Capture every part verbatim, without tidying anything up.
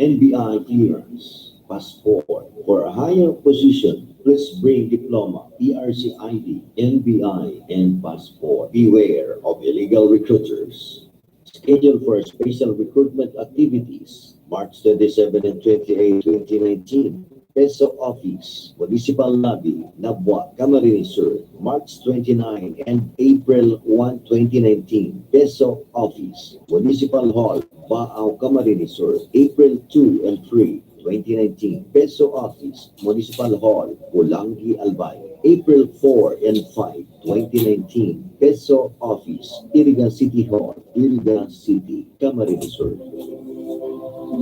N B I clearance, passport. For a higher position, please bring diploma, P R C I D, N B I, and passport. Beware of illegal recruiters. Schedule for special recruitment activities, March twenty-seven and twenty-eight, twenty nineteen. Peso Office, Municipal Lobby, Nabua, Camarines Sur, March twenty-nine and April one, twenty nineteen. Peso Office, Municipal Hall, Baao, Camarines Sur, April two and three, twenty nineteen. Peso Office, Municipal Hall, Polangui, Albay, April four and five, twenty nineteen. Peso Office, Iriga City Hall, Iriga City, Camarines Sur.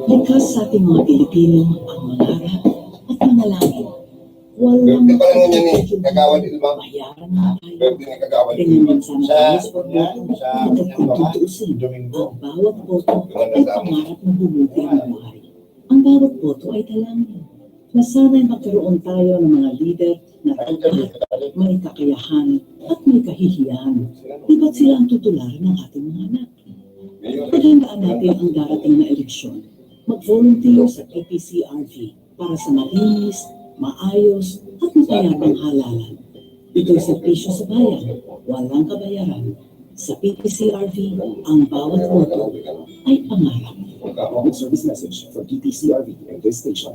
Likas sa ating mga Pilipino ang mangarap at manalangin. Walang Birthday pa lang yun, yan eh. Kagawad Ilma. Bayaran na tayo. Birthday ni Kagawad Ganyan Ilma. Din sana Sa, tayo sa pagboto. Yan, sa, At yan kung ba? Tutuusin, Domingo. Ang bawat boto Doon na ay sa amin. Pangarap na bumuti ang buhay. Ang bawat boto ay dalangin na sana'y magkaroon tayo ng mga lider na tapat, may kakayahan, at may kahihiyan. Di ba't sila ang tutularan ng ating mga anak? Paghandaan natin ang darating na eleksyon. Mag-volunteer sa P P C R V para sa malinis, maayos, at masayang halalan. Ito'y serbisyo sa bayan, walang kabayaran. Sa P P C R V, ang bawat boto ay pangarap. Public service message from P P C R V and this station.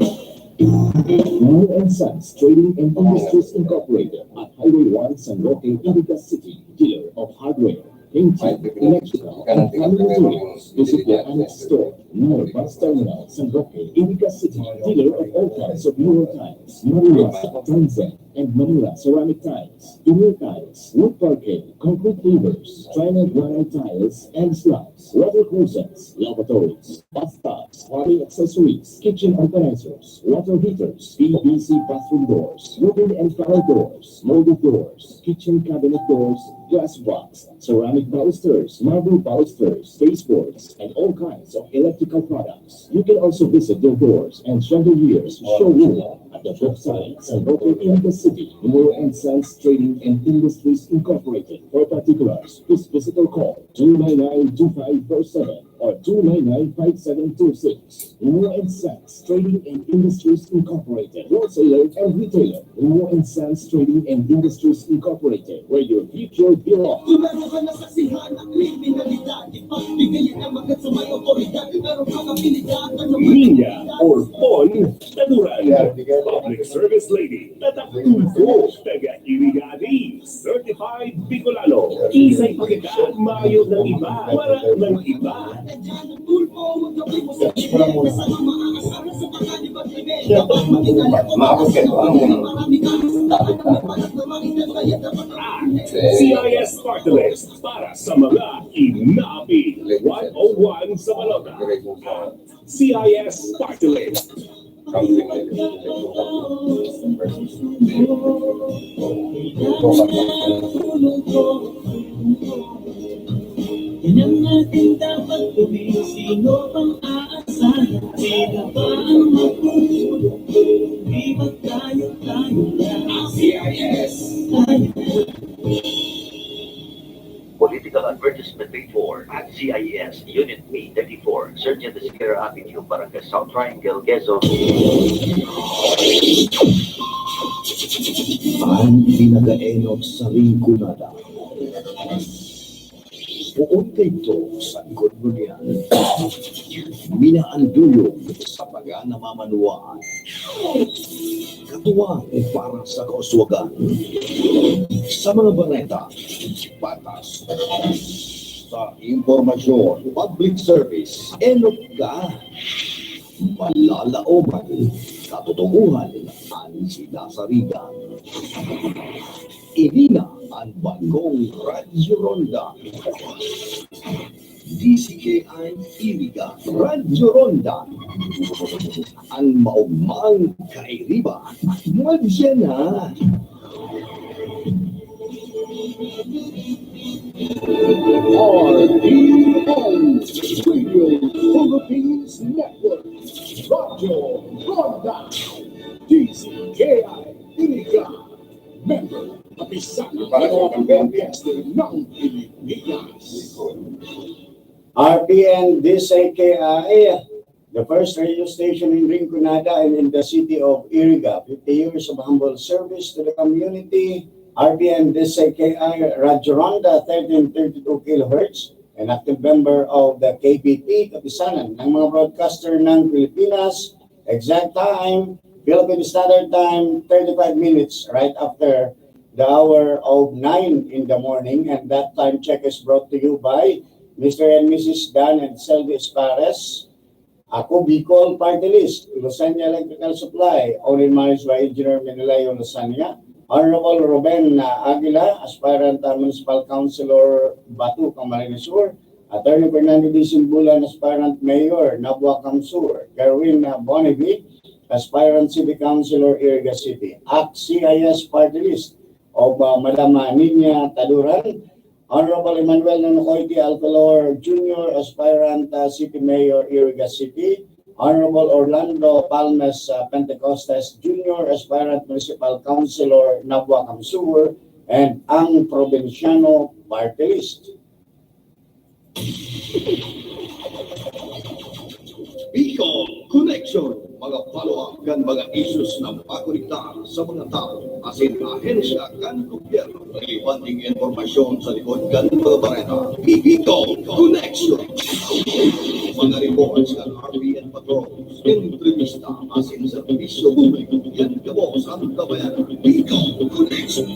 Moore and Sons Trading and Industries Incorporated at Highway one, San Roque, Iriga City, dealer of hardware, painting, electrical, and plumbing materials. Visit the annex store near bus terminal, San Roque, Iriga City, dealer of all kinds of Moore tiles, Manila Tanzan, and Manila ceramic tiles, veneer tiles, wood parquet, concrete pavers, China granite tiles and slabs, water closets, lavatories, bathtubs, plumbing accessories, kitchen organizers, water heaters, P V C bathroom doors, wooden and panel doors, molded doors, kitchen cabinet doors, glass box, ceramic balusters, marble balusters, baseboards, and all kinds of electrical products. You can also visit their doors and chandeliers showroom at the Brookside, San Roque, Iriga City. Moore and Sons Trading and Industries Incorporated. For particulars, please visit or call two nine nine two five four seven or two nine nine five seven two six. Moore and Sons Trading and Industries Incorporated. Wholesaler and retailer. Moore and Sons Trading and Industries Incorporated, where your future belongs. Iba na ba nasasihan ang kriminalidad? Linya or Pon Taduran, public service lady, tatak tubo, taga Iriga City, certified Bicolano. Isay pa kita, mayo ng iba, wala ng iba. C I S Party List para sa mga inaapi. One oh one sa balota. C I S Party List. Yan ang ating dapat gawin. Sino pang aasahan? Sino ba ang magtutulong? Di ba tayo, tayo lang? C I S. Tayo. Political advertisement paid for at C I S Unit P thirty-four, Sergeant Sierra Avenue, Barangay South Triangle, Quezon. Ang pinakaenot sa Rinconada. Poon kaidto sa likod mo niyan. Minaanduyog sa mga namamanwaan. Katuwang para sa kauswagan. Sa mga bareta, patas. Sa impormasyon, public service, enot ka. Malalaoman, katotohanan, an sinasarigan. Ini na an bagong Radyo Ronda. D C K I Iriga, Radyo Ronda. An maogmang kairiba, madya na. R P O, Radio Philippines Network, Radyo Ronda, D C K I Iriga, member, kapisan ng mga broadcaster ng Pilipinas. R P N, D C K I, the first radio station in Rinconada and in the city of Iriga. Fifty years of humble service to the community. R P N D C K I, Radyo Ronda, thirteen thirty-two kilohertz, and active member of the K B P, Kapisanan ng mga Broadcaster ng Pilipinas. Exact time, Philippine Standard Time, thirty-five minutes right after the hour of nine in the morning. And that time check is brought to you by Mister and Missus Dan and Selvi Espares, Ako Bicol Party List, Luzania Electrical Supply, owned and managed by Engineer Menelayo Luzania, Honorable Ruben, uh, Aguila, aspirant, uh, Municipal Councilor, Batu, Camarines Sur, Attorney Fernando D. Simbulan, aspirant Mayor, Nabua Camsur, Gerwin, uh, Bonnevie, aspirant City Councilor, Iriga City, A C T C I S Party List of, uh, Madam, uh, Nina Taduran, Honorable Emmanuel Nonocoite Alcolor Junior, aspirant, uh, City Mayor, Iriga City, Honorable Orlando Palmes, uh, Pentecostes Junior, aspirant Municipal Councilor, Nabua Camsur, and ang Probinsyano Party List. Bicol Connection, mga follow-up kan mga issues na makonektar sa mga tawo asin ahensya kan gobyerno. Relevanteng impormasyon sa likod kan mga bareta. Bicol Connection. Mga reports kan R P N Patrol, entrevista asin serbisyo publiko. Yan kamo sa tabayan. Bicol Connection.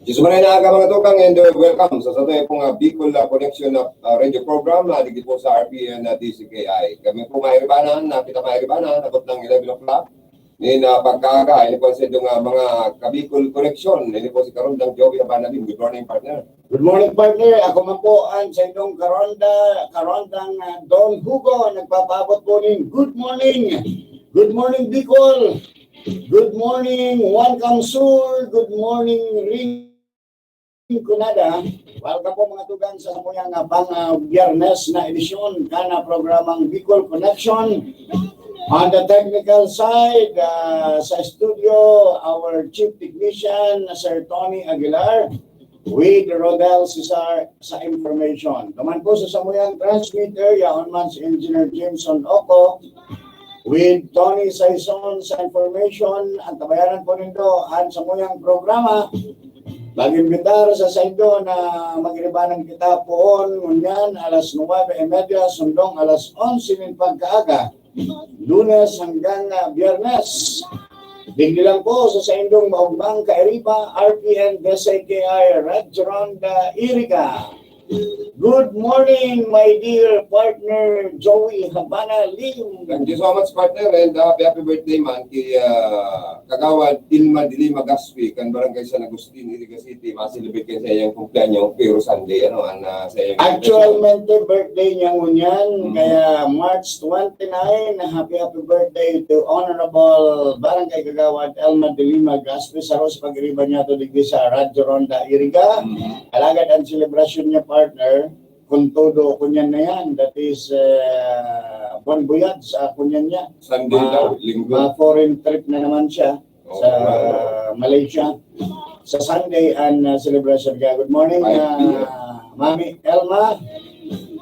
Diyos maray na aga, mga tukang, and, uh, welcome sa, sa tayo pong, uh, Bicol, uh, Connection na, uh, radio program, uh, digdi po sa R P N na D C K I. Kami po, mga Iribanan, na kita, mga Iribanan, abot ng eleven o'clock. Ni na pagkaaga, ini po sa inyong, uh, mga Kabicol Connection. Ini po si Karondang Joey Habana Lim. Good morning, partner. Good morning, partner. Ako man po ang sa inyong Karonda, Karondang, uh, Don Hugo. Nagpapaabot po nin good morning. Good morning, Bicol. Good morning, One Camsur. Good morning, Rinconada. Welcome po, mga tugang, sa samuyang, ah, pang, ah, Biyernes na edisyon kan, ah, programang Bicol Connection. On the technical side, ah, sa studio, our chief technician, Sir Tony Aguilar, with Rodel Cesar sa information. Duman po sa samuyang transmitter, yaon man si Engineer Jameson Oco, with Tony Saison sa information. Antabayanan po nindo an samuyang programa. Mag-imbitar sa saindo na mag-iribanan kita poon ngunyan alas nuwebe y media, sundong alas onse nin pagkaaga, Lunes hanggang, ah, Biyernes. Digdi lang po sa saindong maugmang kairiba, R P N D C K I Radyo Ronda Iriga. Good morning, my dear partner, Joey Habana Lim. Thank you so much, partner, and, uh, happy, happy birthday man kay, uh, Kagawad Ilma de Lima Gaspi, kan Barangay San Agustin, Iriga City. Ma-celebrate kayo sa iyong kumpleanyo, pero Sunday, ano, ang, uh, sa iyong Actualmente, birthday niya ngunyan, Mm. kaya March twenty-nine, happy, happy birthday to Honorable Barangay Kagawad Ilma de Lima Gaspi, sa Ros Pagriba niya to digdi sa Radyo Ronda Iriga. Mm. Alagad ang selebrasyon niya, partner, kung todo, kunyan na yan. That is, uh, bon voyage sa kunyan niya. Sunday Ma-, daw, linggo. Ma-foreign trip na naman siya Oo, sa oo. Malaysia. Sa Sunday, ang, uh, celebration ka. Good morning, Five P M. uh, Mami Elma.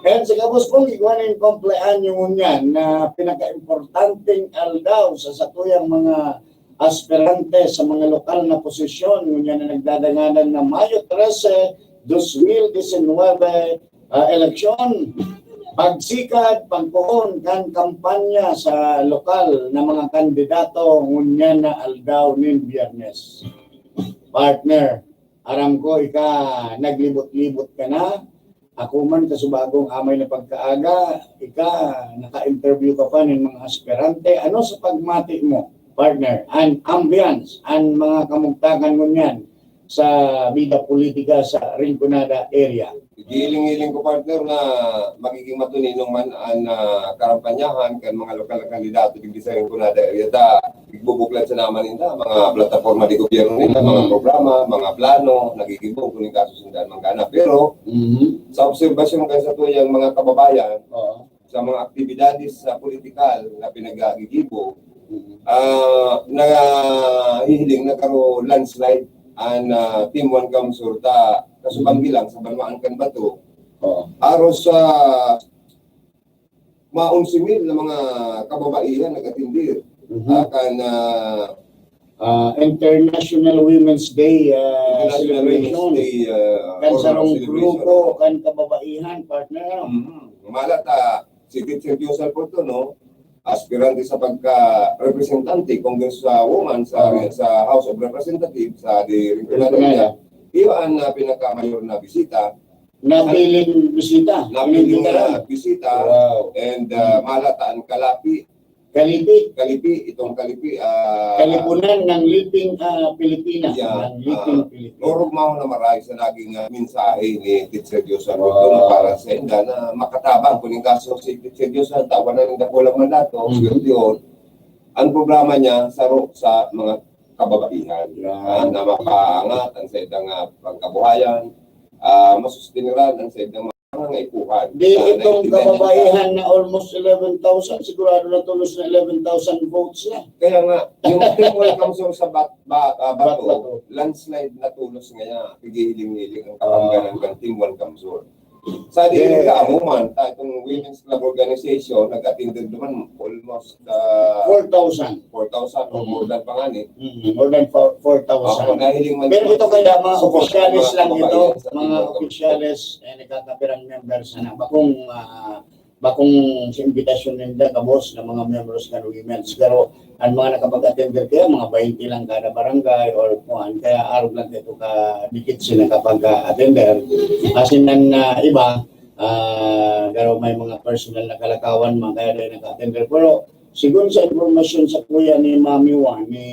And sa gabos pong igwa nin kumpleanyo ngunyan na pinaka-importanteng aldaw sa satuyang mga aspirante sa mga lokal na posisyon, ngunyan na nagdadanganan na Mayo trese, dos mil disinwebe, ah, eleksyon. Pagsikad, pagpoon kan kampanya sa lokal na mga kandidato, ngunyan na aldaw nin Biyernes. Partner, aram ko ika naglibot-libot ka na. Ako man, kasubagong amay na pagkaaga, ika, naka-interview ka pa nin mga aspirante. Ano sa pagmati mo, partner, an ambience, an mga kamugtakan ngunyan sa bida politika sa Rinconada area? Gihiling-hiling ko, partner, na magiging matuninong man an, ah, karampanyahan kan mga lokal na kandidato digdi sa Rinconada area. Ta, igbubuklad sana man ninda mga plataporma de gobyerno ninda, mga Mm. programa, mga plano, nagigibong kun kaso sindaan man gana. Pero, Mhm. sa obserbasyon kan satuyang mga kababayan, Oo. sa mga aktibidades sa politikal na pinagagigibo, Mhm. ah, nahihiling na karo landslide an, ah, Team One Camsur ta kasubang Mhm. bilang sa banwaan kan Bato. Oo. Aros sa mga onse mil na mga kababaihan nag-atindi. Mhm. Ah, kan, ah, Ah, International Women's Day ah, International celebration. Women's Day, ah, Kan or sarong celebration. Grupo kan kababaihan, partner. Mhm. Mala ta, si Teacher Diosal po to, no? Aspirante sa pagka-representante, congresswoman sa, Oo. sa House of Representatives, sa di Rinconada Rinconada. area. Iyo ang ah, pinakamayor na bisita. Napiling bisita. Napiling Pinagdala. na bisita. Wow. And uh, mala ta an kalapi, Kalipi. kalipi, itong kalipi, ah, Kalipunan ng Liping ah, Pilipinas. Yeah, Ng Liping ah, Pilipinas. Lorog mo ako na maray sa naging ah, mensahe ni Teacher Diosal Wow. para sa inda na makatabang kung yung kaso si Teacher Diosal, tawan na rin dakulang mandato, Mhm. swerte yun. Ang programa niya, saro sa mga kababaihan Yeah. ah, na makaangat ang sa idang ah, pangkabuhayan, ah, masustiniran ang sa idang mga nangaipuhan. Di Ah, itong naiintindihan kababaihan na almost eleven thousand, sigurado na tulos na eleven thousand votes na. Kaya nga, yung Team Welcome Soul sa Bat, ba, ah, Bato, Bato. Landslide na tulos ngayon, pigihiling-hiling ang kapangganan ng Team Welcome Soul. Sa di Yeah. ka amuman, ta itong Women's Club Organization, nag-attended naman almost uh, four thousand. four thousand or more than pa nga ni. Mm, more than four- four thousand. Ako, nahiling man Pero ito kaya mga Support opisyales mga lang ito, kababayan sa mga Timor. Opisyales, eh, nagkakapirang members na bakong, ah, bakong sa imbitasyon ninda, kabos na mga members ng women's. Pero ang mga nakapag-attender kaya, mga twenty lang kada barangay or kuan, kaya arog lang ito ka dikit sila kapag-attender. Kasi nan na iba, ah, pero may mga personal na kalakawan, mga kaya dahil naka-attender. Pero sigun sa impormasyon sa kuya ni Mami Juan, ni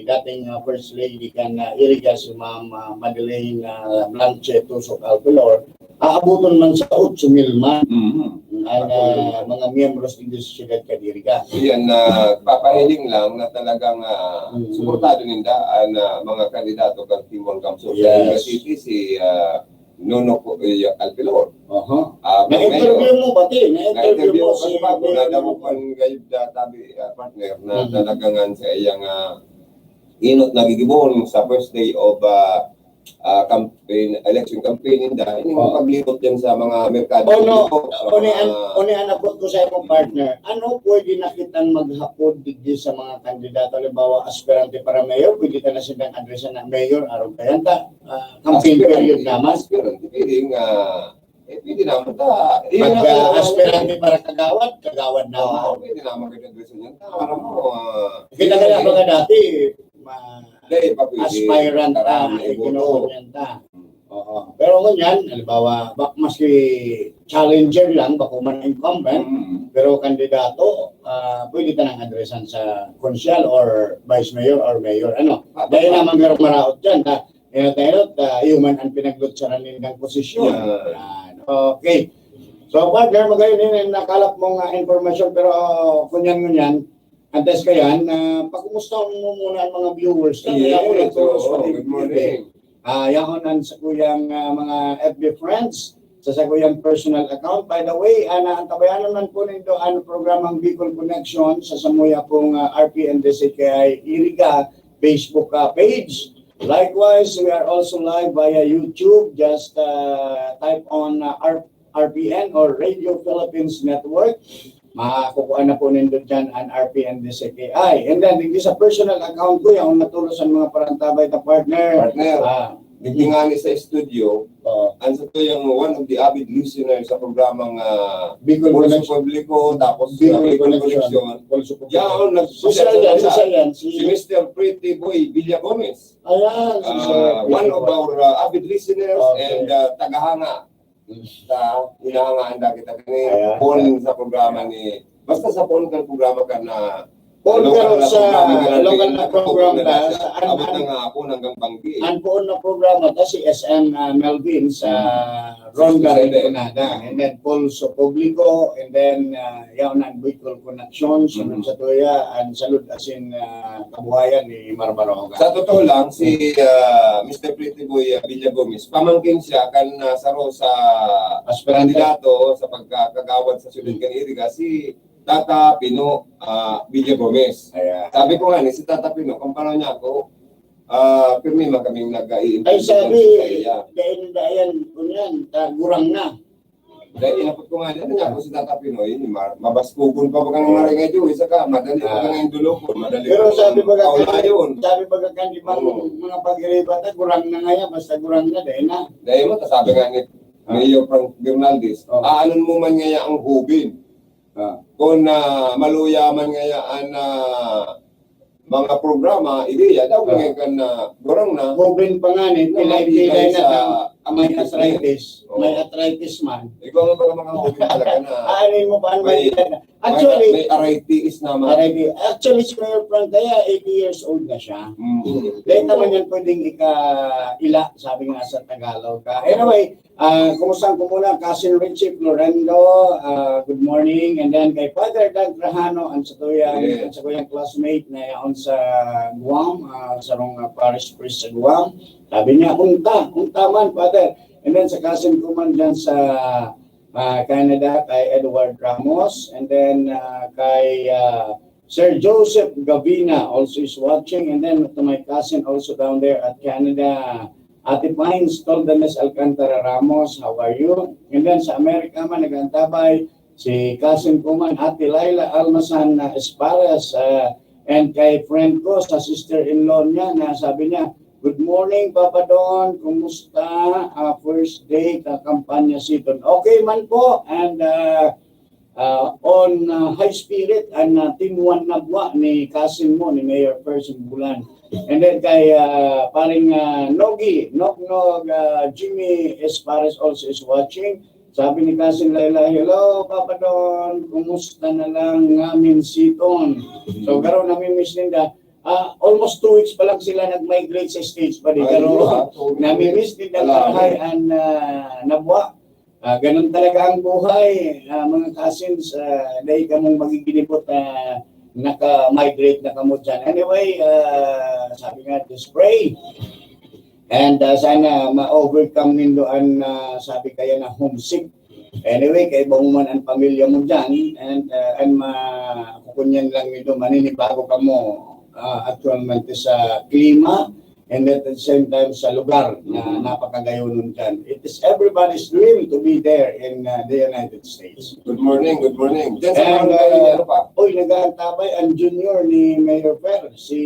dating ah, First Lady kan ah, Iriga, si Ma'am ah, Madeleine ah, Blanche Tusok Alpilor, aabuton man sa otso mil man Mhm. ang ah, mga miyembros ng siyudad kan Iriga. Yan, na papahiling lang na talagang ah, Mm. suportado ninda ang ah, mga kandidato kan Team Welcome Soul. Yes. Sa City, si ah, Nono ko, eh, Alpilor. Aha. Ah, Na-interview mo pati, na-interview Na-interview mo ko si kasi bago, nadamo ko ang gayud na tabi, ah, partner, na Mhm. talagang sa iyang ah, inot na gigibon sa first day of ah, ah, campaign, election campaign ninda. Ini Oh. paglibot din sa mga merkado. Ono, publiko, sa oni mga an, oni an abot ko sa imong partner. Ano pwede na kitang maghapod digdi sa mga kandidato, halimbawa aspirante para mayor, pwede ka na silang adresan na mayor, arog kayan ta, ah, campaign Aspirante, period naman. Aspirante, pwede nga, eh, pwede naman ta. Yun Pag ang ah, kailangan. Aspirante para kagawad, kagawad Oo, naman. pwede naman kita adresan yan. Alam mo, ah, Kita kaya mga dati, ma, Hindi, pa pwede. aspirant ta, Karami, eh, boto. ginuhon yan ta. Oo. Pero ngunyan, halimbawa, bak maski challenger lang, bako man incumbent, Mm. pero kandidato, ah, pwede ta nang adresan sa konsehal or vice mayor or mayor, ano. Ah, Dahil tama. Naman merong maraot dyan, ha? Enot-enot, ah, iyo man ang pinaglutsaran nindang posisyon. Yeah. Yan. Okay. So, partner, magayon din ang nakalap mong ah, impormasyon, pero ngunyan-ngunyan, antes ka yan, ah, pakumusta mo muna ang mga viewers. Kaya Yes, ako nagturos oo, pa din good morning. Ah, yaon ang sa kuyang ah, mga F B friends, sa, sa kuyang personal account. By the way, ana, ang tabayanan man po nindo ang programang Bicol Connection sa samuya pong ah, R P N D C K I Iriga Facebook ah, page. Likewise, we are also live via YouTube. Just ah, type on ah, R- R P N or Radio Philippines Network. Makukuha na po nindo dyan ang R P N D C K I. And then, digdi sa personal account ko, yung natulos ang mga parantabay na partner. Partner, Ah, digdi nga ni sa studio, oo. ang sa to yung one of the avid listeners sa programang ah, Bicol Pulso Connection. Publiko, tapos Bicol ah, Bicol Connection. Connection. Pulso Publiko. Yan, nag- Si Sir yan, si Sir yan. Si Mister Pretty Boy Villagomes. Ayan, si Sir Ah, one of our uh, avid listeners Okay. and uh, tagahanga. Sa hinahangaan na kita kani Ayan. Paul sa programa ni, basta sa Paul ng programa ka na Paul, local pero na sa programa ka na local din, na programa na ka, siya. saan Abot na ang, nga ako hanggang Banggi. ang poon na programa ta si S M ah, Melvin sa Ronda Sisay. Rinconada, and then Pulso Publiko, and then uh, yaon ang Bicol Connection, sunod Mhm. sa tuya, ang Salud Asin ah, Kabuhayan ni Marbaroga. Sa totoo lang, si ah, Mister Pretty Boy ah, Villagomez, pamangkin siya kan ah, saro sa Aspirante. Kandidato sa pagkakagawad sa Siyudad kan Iriga, si Tata Pino ah, Villagomez. Ayan. Sabi ko nga ni, si Tata Pino, kung paano niya ako, ah, pirmi man kaming nag-iimpinsihan Ay, sabi, sa iya. Dahil na yan, kunyan, ta, gurang na. Dahil inapot ko nga dyan, niya ako si Tata Pinoy, ni Mar, mabaskugon pa bagang maringay dyan, isa ka, madali pa Ah. nga yung dulukon, madali Pero pa sabi yung baga, kaulayon. sabi baga kan di bang Oo. mga pag-iriba ta, gurang na nga yan, basta gurang na, dahil na. Dahil mo, sabi nga ni Ah. Mayor Frank Bernaldez, Oh. aanon mo man ngaya ang hubin. Ah. Kung na maluya man ngaya ang ah, mga programa, ideya, daw Ah. may kan na gurang na. Hubin pa nga ni, Na pilay-pilay mabigay na sa ang may business. arthritis. Oo. May arthritis man. Ikaw nga pala mga hubin talaga na Aanin mo pa ang may, may actually, may arthritis naman. Already, actually, si Mayor Frank kaya eighty years old na siya. Mm. Dahil naman yan pwedeng ika-ila, sabi nga sa Tagalog. Ah, anyway, ah, kumusta ko muna, Cousin Richie Florendo, ah, good morning. And then kay Father Dan Trajano, ang sa tuyang, Yeah. ang sa kuyang classmate na yaon sa Guam, ah, sa rong ah, parish priest sa Guam. Sabi niya, unta, unta man, Father. And then sa cousin ko man dyan sa ah, Canada, kay Edward Ramos, and then ah, kay ah, Sir Joseph Gavina also is watching, and then to my cousin also down there at Canada, Ate Pines Toldanes Alcantara Ramos, how are you? And then sa Amerika man, nag-aantabay si cousin ko man, Ate Laila Almasan na Espares, ah, and kay friend ko, sa sister-in-law niya, na sabi niya, "Good morning, Papa Don. Kumusta? Ah, first day ka kampanya season." Okay man po. And ah, ah, on ah, high spirit, ang ah, Team One Nabua ni cousin mo, ni Mayor Percy Bulan. And then kay ah, paring ah, Nogi, Nognog, ah, Jimmy Espares also is watching. Sabi ni Cousin Laila, "Hello, Papa Don. Kumusta na lang ngamin season?" So, garo namimiss ninda. Ah, almost two weeks pa lang sila nag-migrate sa States pa di. Ay, Pero wow. namimiss ninda Wala. Karahay and ah, Nabua. Ah, ganun talaga ang buhay, ah, mga cousins. Ah, dahil kamong magiginipot na naka-migrate na kamo dyan. Anyway, ah, sabi nga, just pray. And ah, sana ma-overcome nindo an ah, sabi kaya na homesick. Anyway, kaiba mo man ang pamilya mo dyan, and ah, and ma kukunyan lang nindo, maninibago kamo ah, actualmente sa klima, and at the same time sa lugar na napakagayonon dyan. It is everybody's dream to be there in ah, the United States. Good morning, good morning. Diyan sa And, barangay, uh, ano pa? Uy, nag-aantabay ang junior ni Mayor Fer, si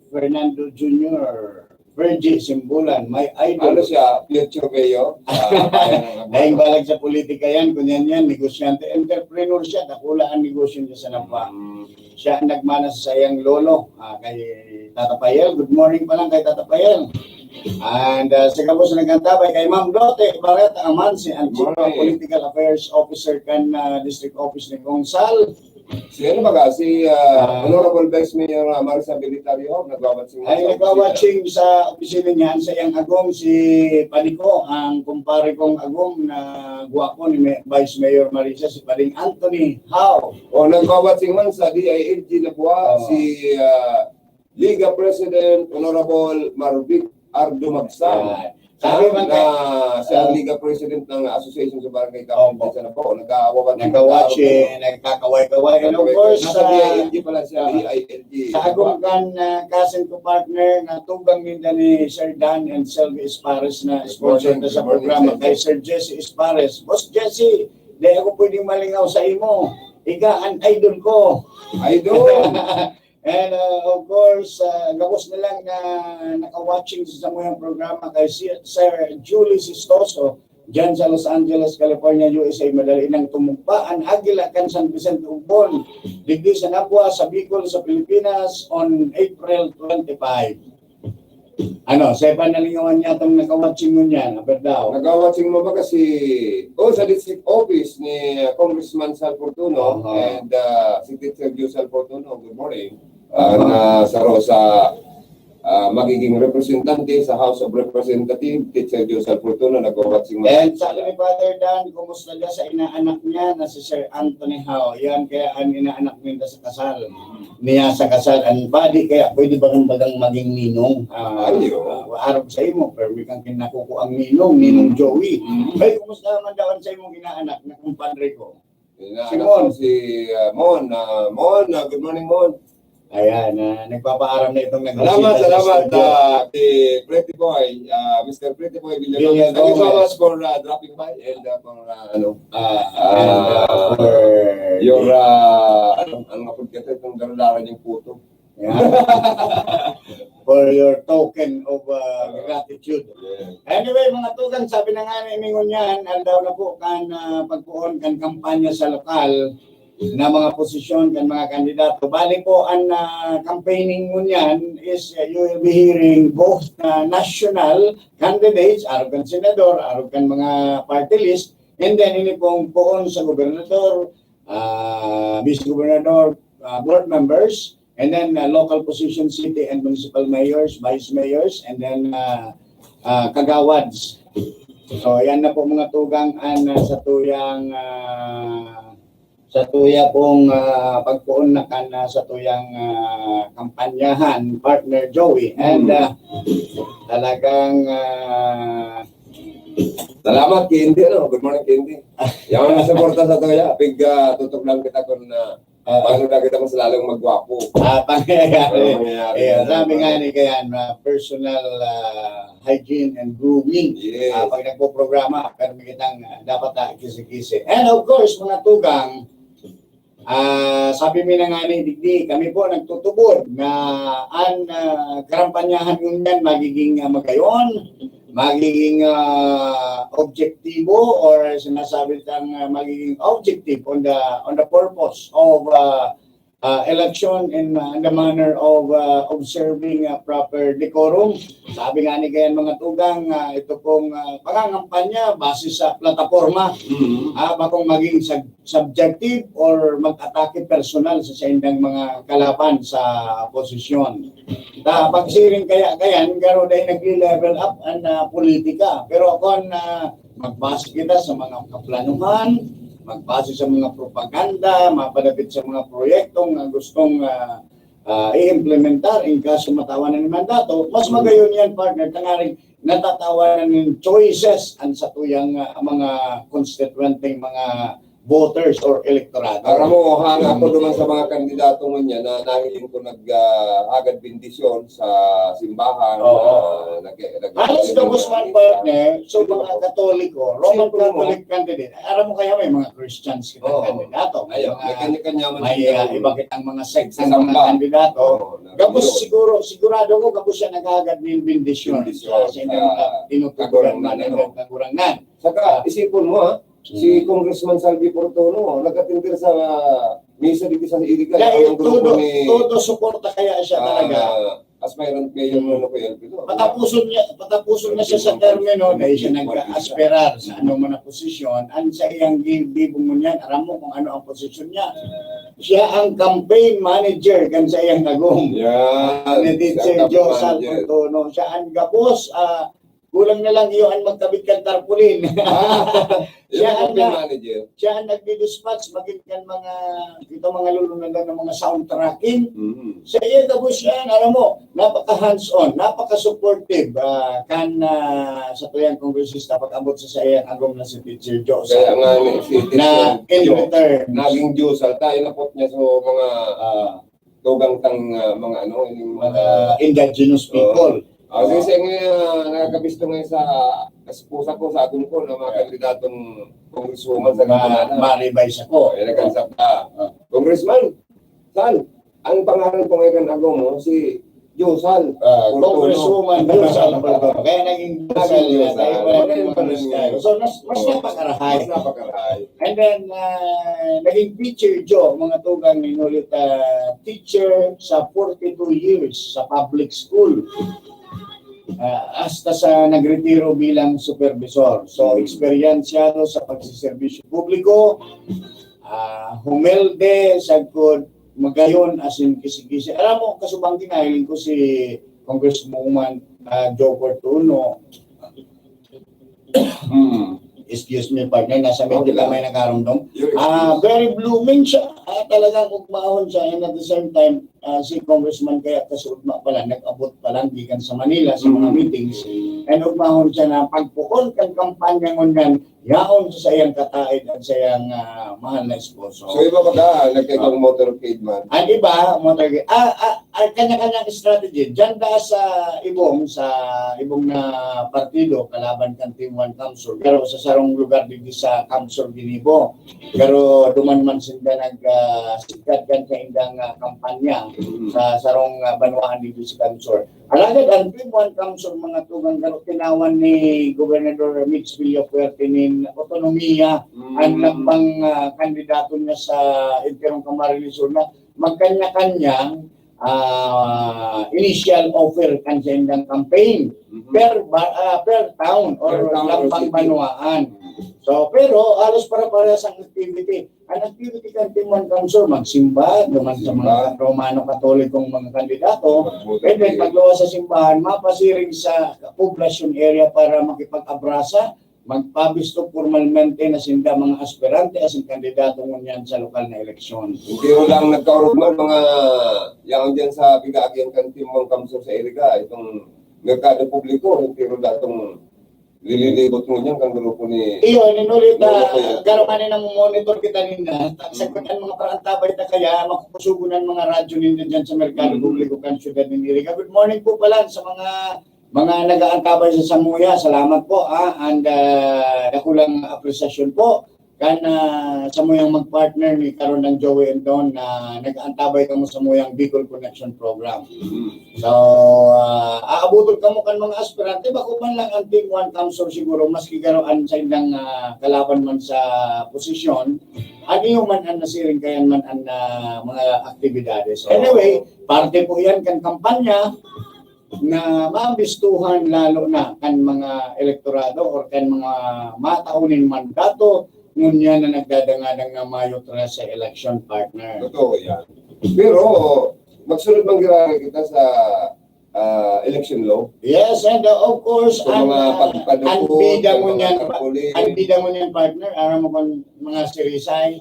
Fernando Junior Fergie Simbulan, my idol. Ano siya? Future mayor? Sa bayan ng Nabua. Dahil balag sa politika yan, kung yan yan, negosyante, entrepreneur siya, dakula ang negosyo niya sa Nabua. Mm. Siya ang nagmana sa sayang lolo, ah, kay Tata Payel. Good morning pa lang kay Tata Payel. And uh, sa gabos na nagkantabay, kay Ma'am Dote Barreta Amansi, ang Chief Good morning. Political Affairs Officer kan ah, District Office ni Kong Sal. Si ano ba ka? Si ah, Ah. Honorable Vice Mayor ah, Marissa Belitario, nagwawatching. Ay, nagwawatching sa opisina niya, sa iyang agom, si Paniko, ang kumpare kong agom na gwapo ni May- Vice Mayor Marissa, si Pading Anthony Howe. O, nagwawatching man sa D I L G Nabua, Oo. si ah, Liga President Honorable Marvic Ardo Magsan. Ah, sabi man na kay- siya ang ah. Liga President ng Association sa Barangay Opo. Captain sa Nabua. Nagkawawatching. Nagkawatching, nagkakaway-kaway. And of course, Nasa sa, D I L G pala siya, ah, D I L G. sa agom kan uh, cousin ko partner na tugang ninda ni Sir Dan and Sylvie Espares na sponsor Good morning, na sa good morning, programa Sir. Kay Sir Jesse Espares. Boss Jesse, di ako pwedeng malingaw sa imo. Ika ang idol ko. Idol! And uh, of course, uh, gabos na lang na naka-watching sa samuyang programa kay si Sir Julie Sistoso, dyan sa Los Angeles, California, U S A. Madali nang tumugpa ang Agila kan San Vicente Ugbon, digdi sa Nabua, sa Bicol, sa Pilipinas, on April twenty-five. Ano, sa iba nalingawan niya itong naka-watching mo niyan, aber daw. Nagwawatching mo ba kasi, oh, sa district office ni uh, Congressman Sal Fortuno Aha. and uh, si Teacher Joe Sal Fortuno, good morning. Uh, na sa Rosa, uh, magiging representante sa House of Representatives, Teacher Joe Sal Fortuno, nagwawatching mo. And sabi ni Father Dan, kumusta niya sa inaanak niya na si Sir Anthony Howe? Yan kaya ang inaanak ninda sa kasal. Niya sa kasal, ang body kaya pwede ba kang bagang maging ninong? Ah, Ayo. ah, arog sa imo, pero may kang kinakuko ang ninong, ninong Joey. Mm. Ay, kumusta naman daw ang sa imong inaanak na kumpadre ko? Ina, Si anak Mon. ko, si uh, Mon. Uh, Mon, uh, good morning, Mon. Ayan, ah, nagpapaaram na itong nagbisita Salamat, sa salamat, studio. uh, kay Pretty Boy, uh, Mister Pretty Boy Villagomez. Thank you so Villagomez. much for uh, dropping by and uh, for uh, ano, Ah, and, uh, uh, for your, uh, ano, ano nga po, itong daralaran yung puto. Yeah. For your token of uh, gratitude. Anyway, mga tugang, sabi na nga ni Mingon yan, aldaw na po kan uh, pagpuon kan kampanya sa lokal na mga posisyon kan mga kandidato. Bali po, ang uh, campaigning ngunyan is uh, you will be hearing both uh, national candidates, arog kan senador, arog kan mga party list, and then ini pong poon sa gobernador, uh, vice gobernador, uh, board members, and then uh, local position, city and municipal mayors, vice mayors, and then uh, uh, kagawads. So, yan na po mga tugang an uh, sa tuyang uh, sa tuya pong uh, pagpoon na kan uh, sa tuyang uh, kampanyahan, partner Joey. And uh, talagang uh, Salamat, Candy. Ano? Good morning, Candy. Yung mga suporta sa tuya, pig uh, tutok lang kita kung na Ah, paano na kita mas lalong magwapo. Ah, pangyayari. Ano mangyayari Ayan, na sabi naman? nga ni Kayan, uh, personal uh, hygiene and grooming. Yes. Ah, pag nagpo-programa, pero may kitang uh, dapat uh, kisi-kisi. And of course, mga tugang, ah, sabi mi na nga ni Digdi, kami po nagtutubod na an uh, karampanyahan ngunyan magiging uh, magayon, magiging uh, objektibo or sinasabi tang uh, magiging objective on the on the purpose of uh, uh, election in, uh, in the manner of uh, observing uh, proper decorum. Sabi nga ni Kayan mga tugang, uh, ito pong uh, pangangampanya base sa plataporma. Mhm. Ah, bakong maging sub- subjective or mag-atake personal sa saindang mga kalaban sa posisyon. Ta pagsiring kaya kayan, garo dahil nagli-level up ang uh, politika. Pero ako na magbase kita sa mga kaplanuhan, magbase sa mga propaganda, mapadapit sa mga proyektong uh, gustong uh, uh, i-implementar in kaso matawan na ni mandato, mas magayon yan, partner, tangaring natatawanan ng choices ang satuyang uh, mga konstituenteng mga voters or elektorado. Aram mo, hanga ako naman sa mga kandidato ngunyan na nahiling ko nag-agad bendisyon sa simbahan. Oo. Ah, nag- nag- Halos gabos man, partner, so mga Katoliko, Roman Simple mo. Catholic candidate. Aram mo kaya may mga Christians kitang Oo. kandidato. May Ayun, mga, may kanya-kanya man may siguro. uh, iba kitang mga sect Sa ng mga samba. kandidato. Oo, na- Gabos yun. Siguro, sigurado ko, gabos siya nag-agad ng bendisyon Bendisyon sa, sa inyong sa mga tinututukan kagurangnan, na ano? Kagurangnan. Saka, isipon mo ha, si Congressman Salvi Portono, nag-attend sa misa dito sa Iriga. Dahil Ang grupo todo, ni- todo suporta kaya siya talaga. Ah, as may ran mayor mo ko yan, pero Patapuson niya, patapuson na siya sa termino, dahil siya nag-aspirar sa ano man na posisyon, ang sa iyang gi- gibong mo niyan, aram mo kung ano ang posisyon niya. Siya ang campaign manager kan sa iyang agom. Yan. Ni Teacher Siya ang Joe manager. Santo, no? Siya ang gabos, ah, kulang na lang iyo ang magkabit kan tarpaulin. Ah, Siya yung ang campaign na- manager. Siya ang nagdi-dispatch, maging kan mga, ito mga lulunagan ng mga sound tracking. Mhm. Sa iya gabos yan, alam mo, napaka hands-on, napaka-supportive ah, kan ah, sa tuyang kongresista pag-abot sa saiyang agom na si Teacher Joe. Kaya nga ni si Na Teacher in Joe, return, naging Diyos, at tayo na po niya sa mga ah, tugang tang ah, mga ano, yung mga indigenous people. Ah, kasi nga, nakakabisto ngayon sa esposa ko, sa agom ko, na mga Yeah. kandidatong congresswoman sa Ma- Ginto. Maribay sa ko. Ay, nagkansap na. Ah. Congressman, saan? Ang pangalan ko ngayon kan agom mo, si Josan. Ah, Portono. Congresswoman Josan Portono. Kaya naging Josan Naging na Josan. tayo. Wala yung pangalan niya. So, mas, mas Oo. napakarahay. Mas napakarahay. And then, ah, naging teacher, Joe, mga tugang ni Nolita, teacher sa forty-two years sa public school. Ah, hasta sa nagretiro bilang supervisor. So, eksperyensyado sa pagsiservisyo publiko, ah, humilde, sagkod, magayon, asin kisi-kisi. Alam mo, kasubang kinahiling ko si Congresswoman ah, Joe Portuno. Hmm. Excuse me, partner, nasa medyo Okay lang. Kamay nakarumdom. You're Ah, excused. Very blooming siya. Ah, talagang ugmahon siya. And at the same time, ah, si Congressman kaya kasuod na pala, nag-abot pa lang gikan sa Manila sa mga Mm. meetings. And ugmahon siya na pagpukol kan kampanya ngunyan, yaon sa iyang kataid at sa iyang, ah, mahal na esposo. So, iba baga, nagkaibang Ah. motorcade man? Ang iba, motorcade. Ah, ah, Ay, kanya-kanyang strategy. Diyan da sa ibong, sa ibong na partido, kalaban kan Team One Kamsur, pero sa sarong lugar digdi sa Kamsur ginibo. Pero duman man sinda nag, ah, sigkad kan kaindang, ah, kampanya Mm. sa sarong, ah, banwaan digdi sa Kamsur. Alagad ang Team One Kamsur, mga tugang, garo tinawan ni Gobernador Mitch Villafuerte nin otonomiya Mm. ang lambang, ah, kandidato niya sa Enterong Camarines Sur na magkanya-kanyang, ah, initial offer kan saindang campaign Mhm. per ba-, ah, per town or Per town or lambang city. Banwaan. So, pero halos para-parehas ang activity. Ang activity kan Team One Kamsur, magsimba, duman sa mga Simba. Romano-Katolikong mga kandidato, Magboto pwede kayo. Pagluwas sa simbahan, mapasiring sa poblasyon area para makipag-abrasa, magpabisto pormalmente na sinda mga aspirante asin kandidato ngunyan sa lokal na eleksyon. Entero lang nagkaurog man, mga yaon diyan sa pig-aagihan kan Team One Kamsur sa Iriga, itong merkado publiko, entero datong lililibot ngunyan kan grupo ni Iyo, inulit na, Lolo Kuya. Garo man na monitor kita ninda. Mm. Sa kung ang mga parantabay na kaya, makukusugon ang mga radyo ninda dyan sa merkado Mm. publiko kan syudad ng Iriga. Good morning po pala sa mga mga nag-aantabay sa samuya, salamat po, ah, and, ah, dakulang apresasyon po kan, ah, samuyang mag-partner ni Karondang Joey and Don na nag-aantabay kamo samuyang Bicol Connection Program. Mm. So, ah, aaboton kamo kan mga aspirante, bako man lang ang Team One Kamsur siguro, maski garo an saindang, ah, kalaban man sa posisyon, ano man ang nasiring kayan man ang, ah, mga aktibidades. So, anyway, parte po yan kan kampanya. Na mabistuhan lalo na kan mga elektorado or kan mga matao nin mandato ngunyan na nagdadangadang na mayo trese election, partner. Totoo yan. Pero magsunod man giraray kita sa, ah, election law. Yes, and, uh, of course, Sa ang, mga ah, pagpadukot, ang bida ang mga ngunyan, tarpaulin. Ang bida ngunyan, partner, aram mo kung mga sirisay,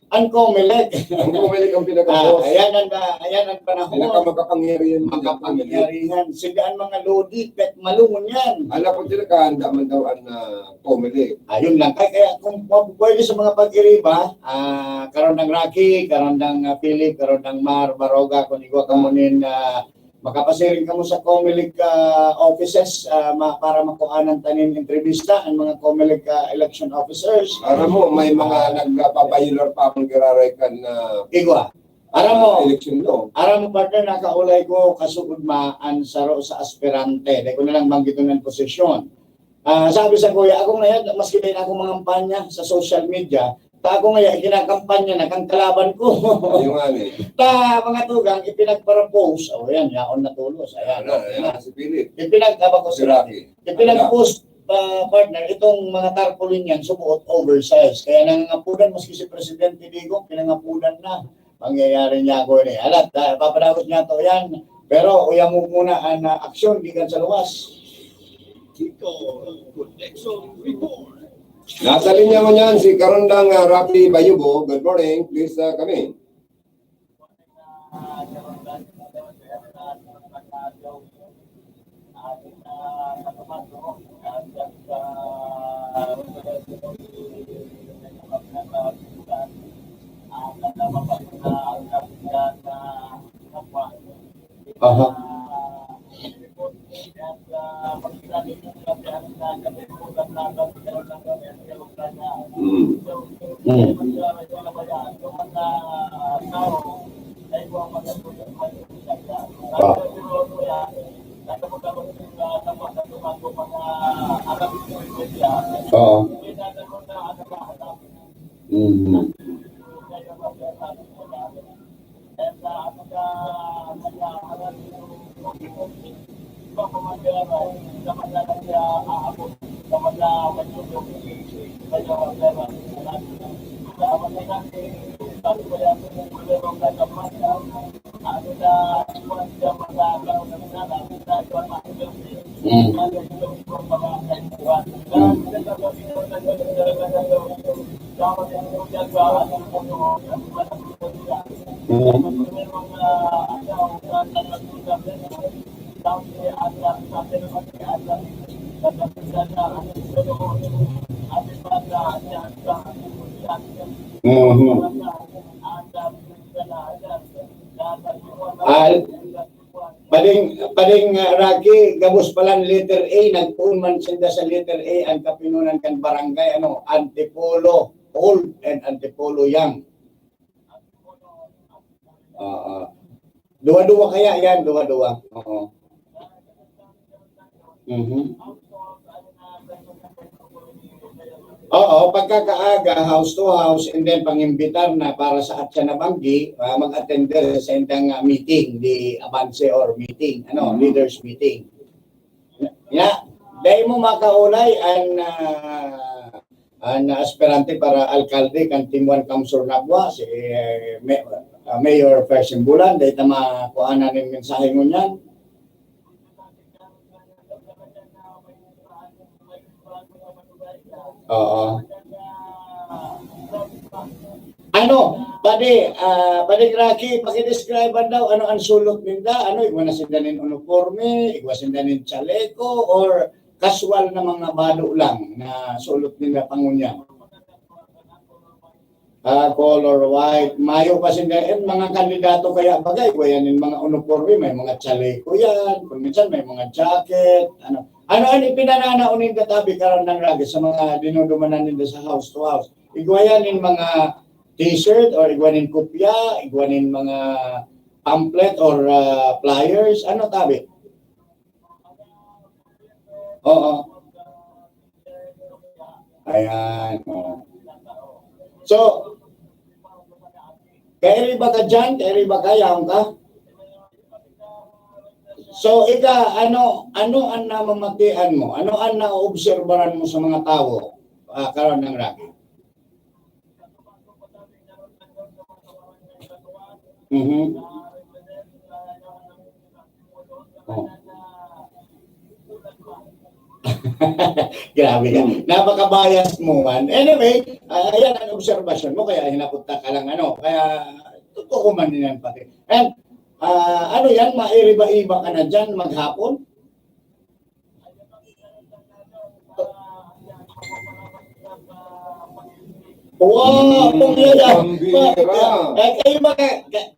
Ang Comelec. Ang Comelec ang pinaka-boss. Ah, ayan ang, ah, ayan ang panahon. Pinakamakapangyarihan mo, Makapangyarihan. Sila ang mga lodi, pet malungon yan. Ala ko, sila kahanda man daw ang, ah, Comelec. Ayun lang. Kaya, kaya kung pwede sa mga pag-iriba, ah, Karandang Rocky, Karandang, ah, Philip, Karandang Mar, Baroga, kung igwa ka mo nin, ah, Makapasiring kamo sa Comelec, ah, offices, ah, ma-, para makuhanan ta nin entrevista ang mga Comelec, ah, election officers. Aram mo, may mga nagpapayolar pa akong giraray kan, ah, Igwa. Aram mo, ah, election law. Aram mo, partner, nakaulay ko, kasuod ma, an saro sa aspirante. Dai ko na lang banggiton ang posisyon. Ah, sabi sa kuya, ako ngayon, maski din ako mangampanya sa social media, ta ako ngayon, kinakampanya na kang kalaban ko. Ayun nga, eh. Ta, mga tugang, ipinagpara-post. O, yan, yaon na tulos. Ayan, Ano, okay ayan, na. Si Philip. Ipinag-, aba ko Si si Rocky. Ipinag-post, ah, partner, itong mga tarpaulin yan, subuot oversize. Kaya nangangapudan, maski si Presidente Digong, pinangapudan na. Pangyayari niya ako ini. Alat, ah, papadagos niya to yan. Pero uyang mo muna ang, ah, aksyon gikan sa luwas. Nasa linya mo niyan si Karondang, ah, Rafi Bayubo. Good morning. Please, ah, come in. Aha. Mm. Mm. Ah. Oo. Mm. Mm. Mm. Mhm. Mhm. Ah, Pading, Pading, ah, Rocky, gabos palan letter A, nagpoon man sinda sa letter A, ang kapinonan kan barangay, ano, Antipolo Old and Antipolo Young. Oo. Duwa-duwa kaya yan, duwa-duwa. Oo. Mhm. Oo, pagkakaaga, house to house, and then pangimbitar na para sa atya na banggi, ah, mag-attend sa indang, ah, meeting, di avance or meeting, ano, Mhm. leaders meeting. Ya, dai mo makaulay an, ah, an aspirante para alkalde kan Team One Kamsur Nabua, si, eh, Me-, ah, Mayor Percy Bulan, dai ta makuha na nin mensahe ngunyan. Oo. Ano, padi, ah, padi Rocky, pakidescribe daw, ano ang sulot ninda? Ano, igwa na sinda nin uniforme, igwa sinda nin chaleco, or casual na mga bado lang na sulot ninda pangunyan? Ah, color white. Mayo pa sinda, eh, mga kandidato kaya bagay, igwa yan nin mga uniforme, may mga chaleco yan, kung minsan may mga jacket, ano. Ano ang ipinananao ninda tabi, Karandang Rocky, sa mga dinudumanan ninda sa house to house? Igwa yan nin mga t-shirt or igwa nin kopya, igwa nin mga pamphlet or, ah, flyers, ano tabi? Oo. Ayan, oo. So, kairiba ka diyan, kairiba ka, yaon ka? So, ika, ano, ano ang namamatian mo? Ano ang naoobserbaran mo sa mga tawo, ah, Karandang Rocky? Mhm. Oh. Grabe ka. Hmm. Napaka-bias mo man. Anyway, ah, ayan ang obserbasyon mo, kaya hinapot na ka lang, ano, kaya totoo man yan pati. And, ah, ano yan, mairiba-iba ka na dyan maghapon? Wow, pambira. Pambira. Eh, kayo ba ka, ka-,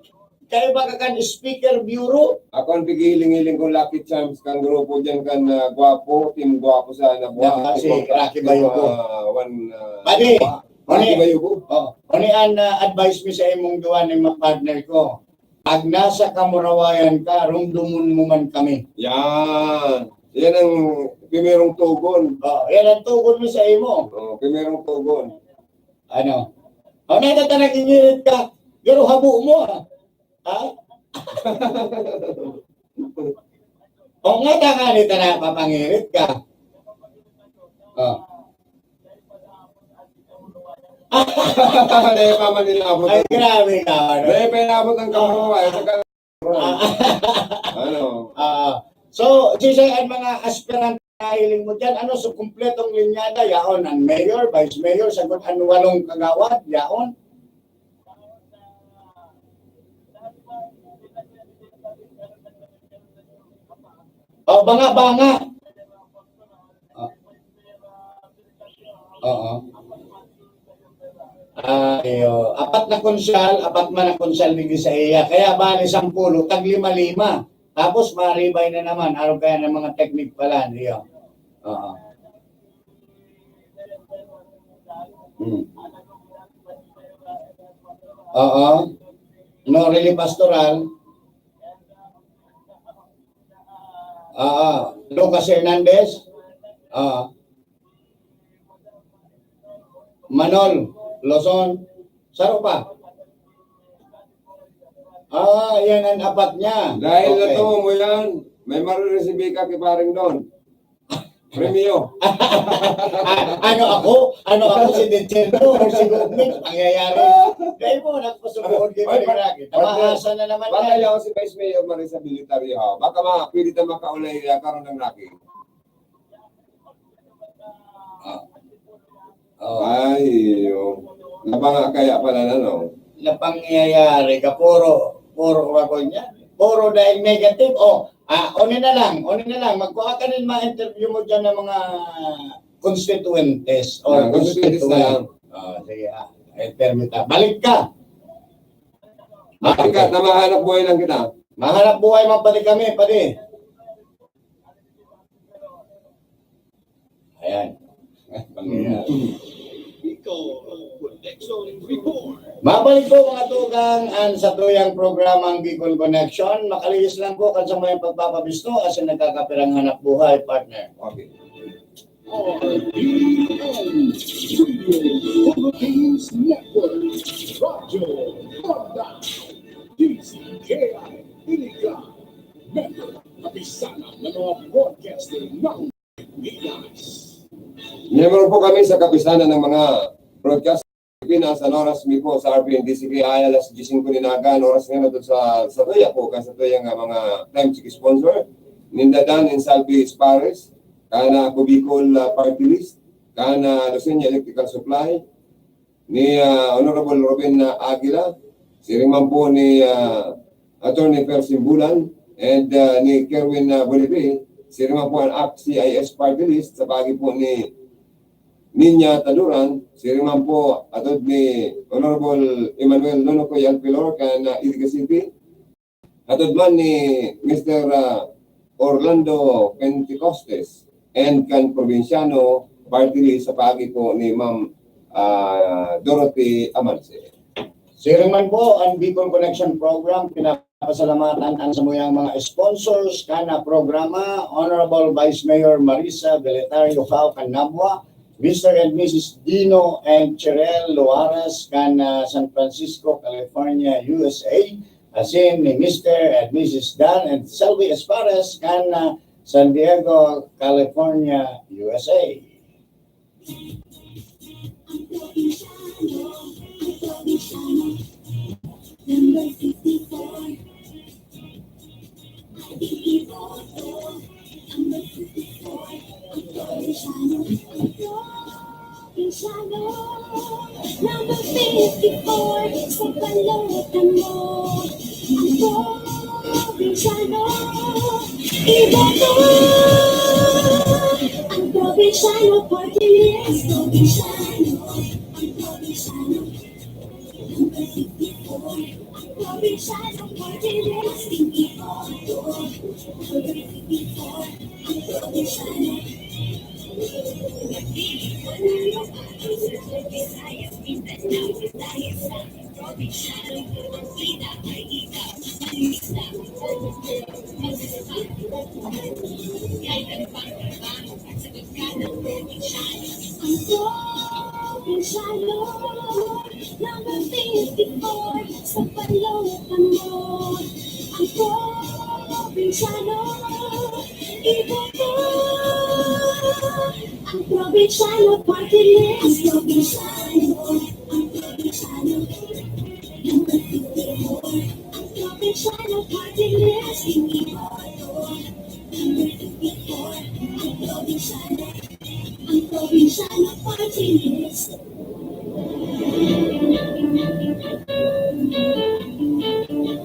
kayo ba ka kan speaker bureau? Ako ang pigiling-hiling kong Lucky Charms kan grupo dyan kan, ah, Guwapo, Team Guwapo sa Nabua. Naka-, si Team Rocky Team, Bayugo. Ah, one, ah, Padi, Nabua. Rocky Oni, Bayugo. Oh, oni an, ah, advice mi sa imong duwa ning mga partner ko. Pag nasa kamurawayan ka, rumdomon mo man kami. Yan. Yan ang primerong tugon. Oh, yan ang tugon mo sa imo. Oh, primerong tugon. Ano? Oh, nagtatanag ingirit ka. Pero habo mo, ah. Ha? O nga, tanga ni tana, papangirit ka. Oh. Dahil pa man nila abot. Ay, grabe ka, ano? Dahil pa nila abot ang kamurawayan, eh, sa ka-, Ah. Ano? Ah. So, sisay ang mga aspirante na hiling mo dyan? Ano, so, kumpletong linyada, yaon ang mayor, vice mayor, sagot ang walong kagawad, yaon? O, banga-banga. O. Oo. Ah, iyo. Apat na konsyal, apat man ang konsyal digdi sa iya. Kaya bali, sampulo, tag lima-lima. Tapos, maribay na naman. Araw kaya ng mga teknik pala, iyo. Oo. Hmm. Oo. No, really pastoral. Ah, ah. Lucas Hernandez. Ah. Manol Lozon. Saro pa? Ah, yan ang apat niya. Dahil Okay. natumo mo yan, may mariresibi ka kay Paring Don. Premyo. A-, ano ako? Ano ako, si Dechendo or si Gomez? Pangyayari. Dahil mo, nagpasubuhon kita Ay, ni pa-, Rocky. Tamaasa na naman Baka yan. Yaw si Vice Mayor Marisa Bilitario, ha? Baka ma-, pwede na makaulay, ah, karon ng Rocky. Ah. Oh. Ay, oh. Nabanga kaya pala na, no? Na pangyayari ka, puro, puro ka ko niya. Puro dahil negative. Oh, ah, oni na lang, oni na lang. Magkuha ka rin mga interview mo dyan ng mga constituentes or Yeah, constituentes na constituent. lang. Oh, sige, ah. Eh, permit, ah. Balik ka. Bakit ka? Namahanap buhay lang kita. Mahanap buhay man pati kami, pati. Ayan. Pangyayari. Mabalik po, mga tugang, ang satuyang programang Bicol Connection. Makalihis lang po kan sa may pagpapabisto asin nagkakapirang hanap buhay, partner. Okay. R P N, Radio Philippines Network, Radyo Banda, D Z K I, Iligan, member, kapisanan ng mga broadcaster ng Pilipinas. Miyembro po kami sa Kapisanan ng mga Broadcast Pilipinas. Ang oras mi po sa R P N D C K I, alas diyes singko nin aga. Ang oras nga na to sa, sa tuya po, kan sa tuya nga mga time check sponsor. Ninda Dan and Salvi Espares, kana Cubicol, ah, Party List, kana Lucena Electrical Supply, ni, ah, Honorable Robin, ah, Aguila, siring man po ni, ah, Attorney Fer Simbulan, and, ah, ni Kerwin, ah, Bolibre, siring man po ang ACT-C I S Party List, sa paagi po ni Niña Taduran, siring man po atod ni Honorable Emmanuel Nonocoy Alpilor kan, ah, Iligan City, atod man ni Mister, ah, Orlando Pentecostes, and kan Probinsyano Party List sa paagi po ni Ma'am, ah, Dorothy Amanse. Siring man po, ang Bicol Connection Program, pinapasalamatan ang samuyang mga sponsors kana programa, Honorable Vice Mayor Marisa Beletario Fao kan Nabua, Mister and Missus Dino and Cherelle Loares kan, ah, San Francisco, California, U S A, asin ni Mister and Missus Dan and Selby Espares kan, ah, San Diego, California, U S A. Number fifty-four sa balota mo. Ang Probinsyano, iboto. Ang Probinsyano Party List, Probinsyano, ang Probinsyano. Number fifty-four, ang Probinsyano Party List, iboto. Number fifty-four, ang Probinsyano. Ang Probinsyano, number fifty-four sa balota mo. Ang Probinsyano, iboto. Ang Probinsyano Party List. Ang Probinsyano, ang Probinsyano, number fifty-four. Ang Probinsyano Party List, iboto. Number fifty-four, ang Probinsyano, ang Probinsyano Party List.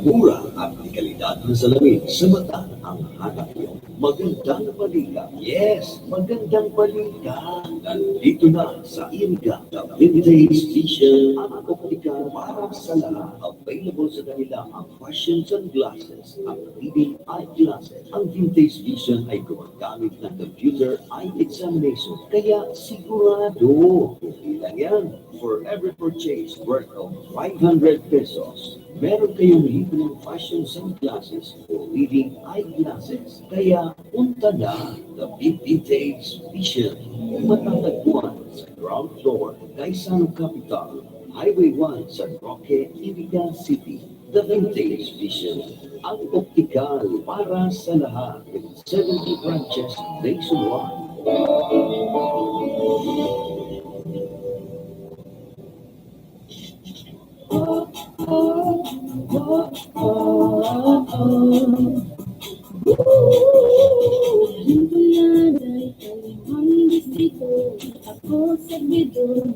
Mura at dekalidad na salamin sa mata ang hanap niyo. Magandang balita. Yes, magandang balita. Nandito na sa Iligan, the Vintage Vision, ang optical para sa lahat. Available sa kanila ang fashion sunglasses at reading eyeglasses. Ang Vintage Vision ay gumagamit ng computer eye examination, kaya sigurado. Hindi lang yan. For every purchase worth of five hundred pesos, meron kayong libreng fashion sunglasses o reading eyeglasses. Kaya punta na, the Vintage Vision. Matatagpuan sa ground floor, Gaisano Capital, Highway one, San Roque, Iligan City. The Vintage Vision, ang optical para sa lahat, with seventy branches nationwide. Ako, servidor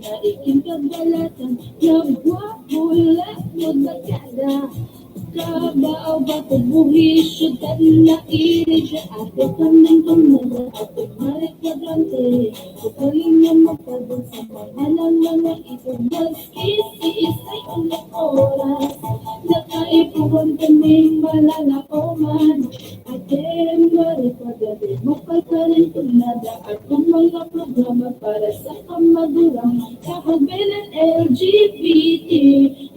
Magkada, Cubao, Bato, Buhi, syudad na ini, siya ato kanang pamada, ato mare kwadrante, ugaling na magpabon sa pangalan mga ito, maski si isay ang oras, nakaipuhan kaming malalaoman, at then mare kwadrante, mukal pa rin tunada, at kung mga programa para sa kamagurang, kahagbilan L G B T,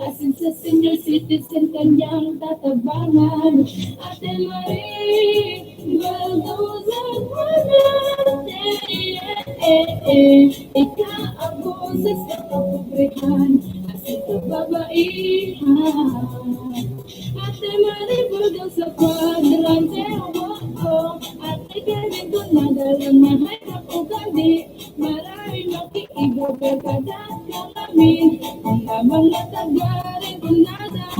asin sa senior citizen kanyang tatabangan. Ate Marie, Baldoza, Juanate, eh, eh, eh, ikaabusas sa kapobrehon, asin kababaihan. Ate Marie, Baldoza, Cuadrante, oh, oh, Ate Karen, kung nadala na hay kapugali, Maray makikiba, barkada ka kami, ang lamang na taga-Rinconada.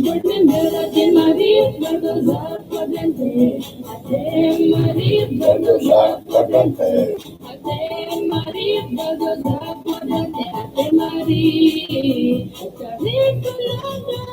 Board member, Ate Marie Baldoza Cuadrante, Ate Marie Baldoza Cuadrante, Ate Marie Baldoza Cuadrante, Ate Marie, Ate Marie Baldoza.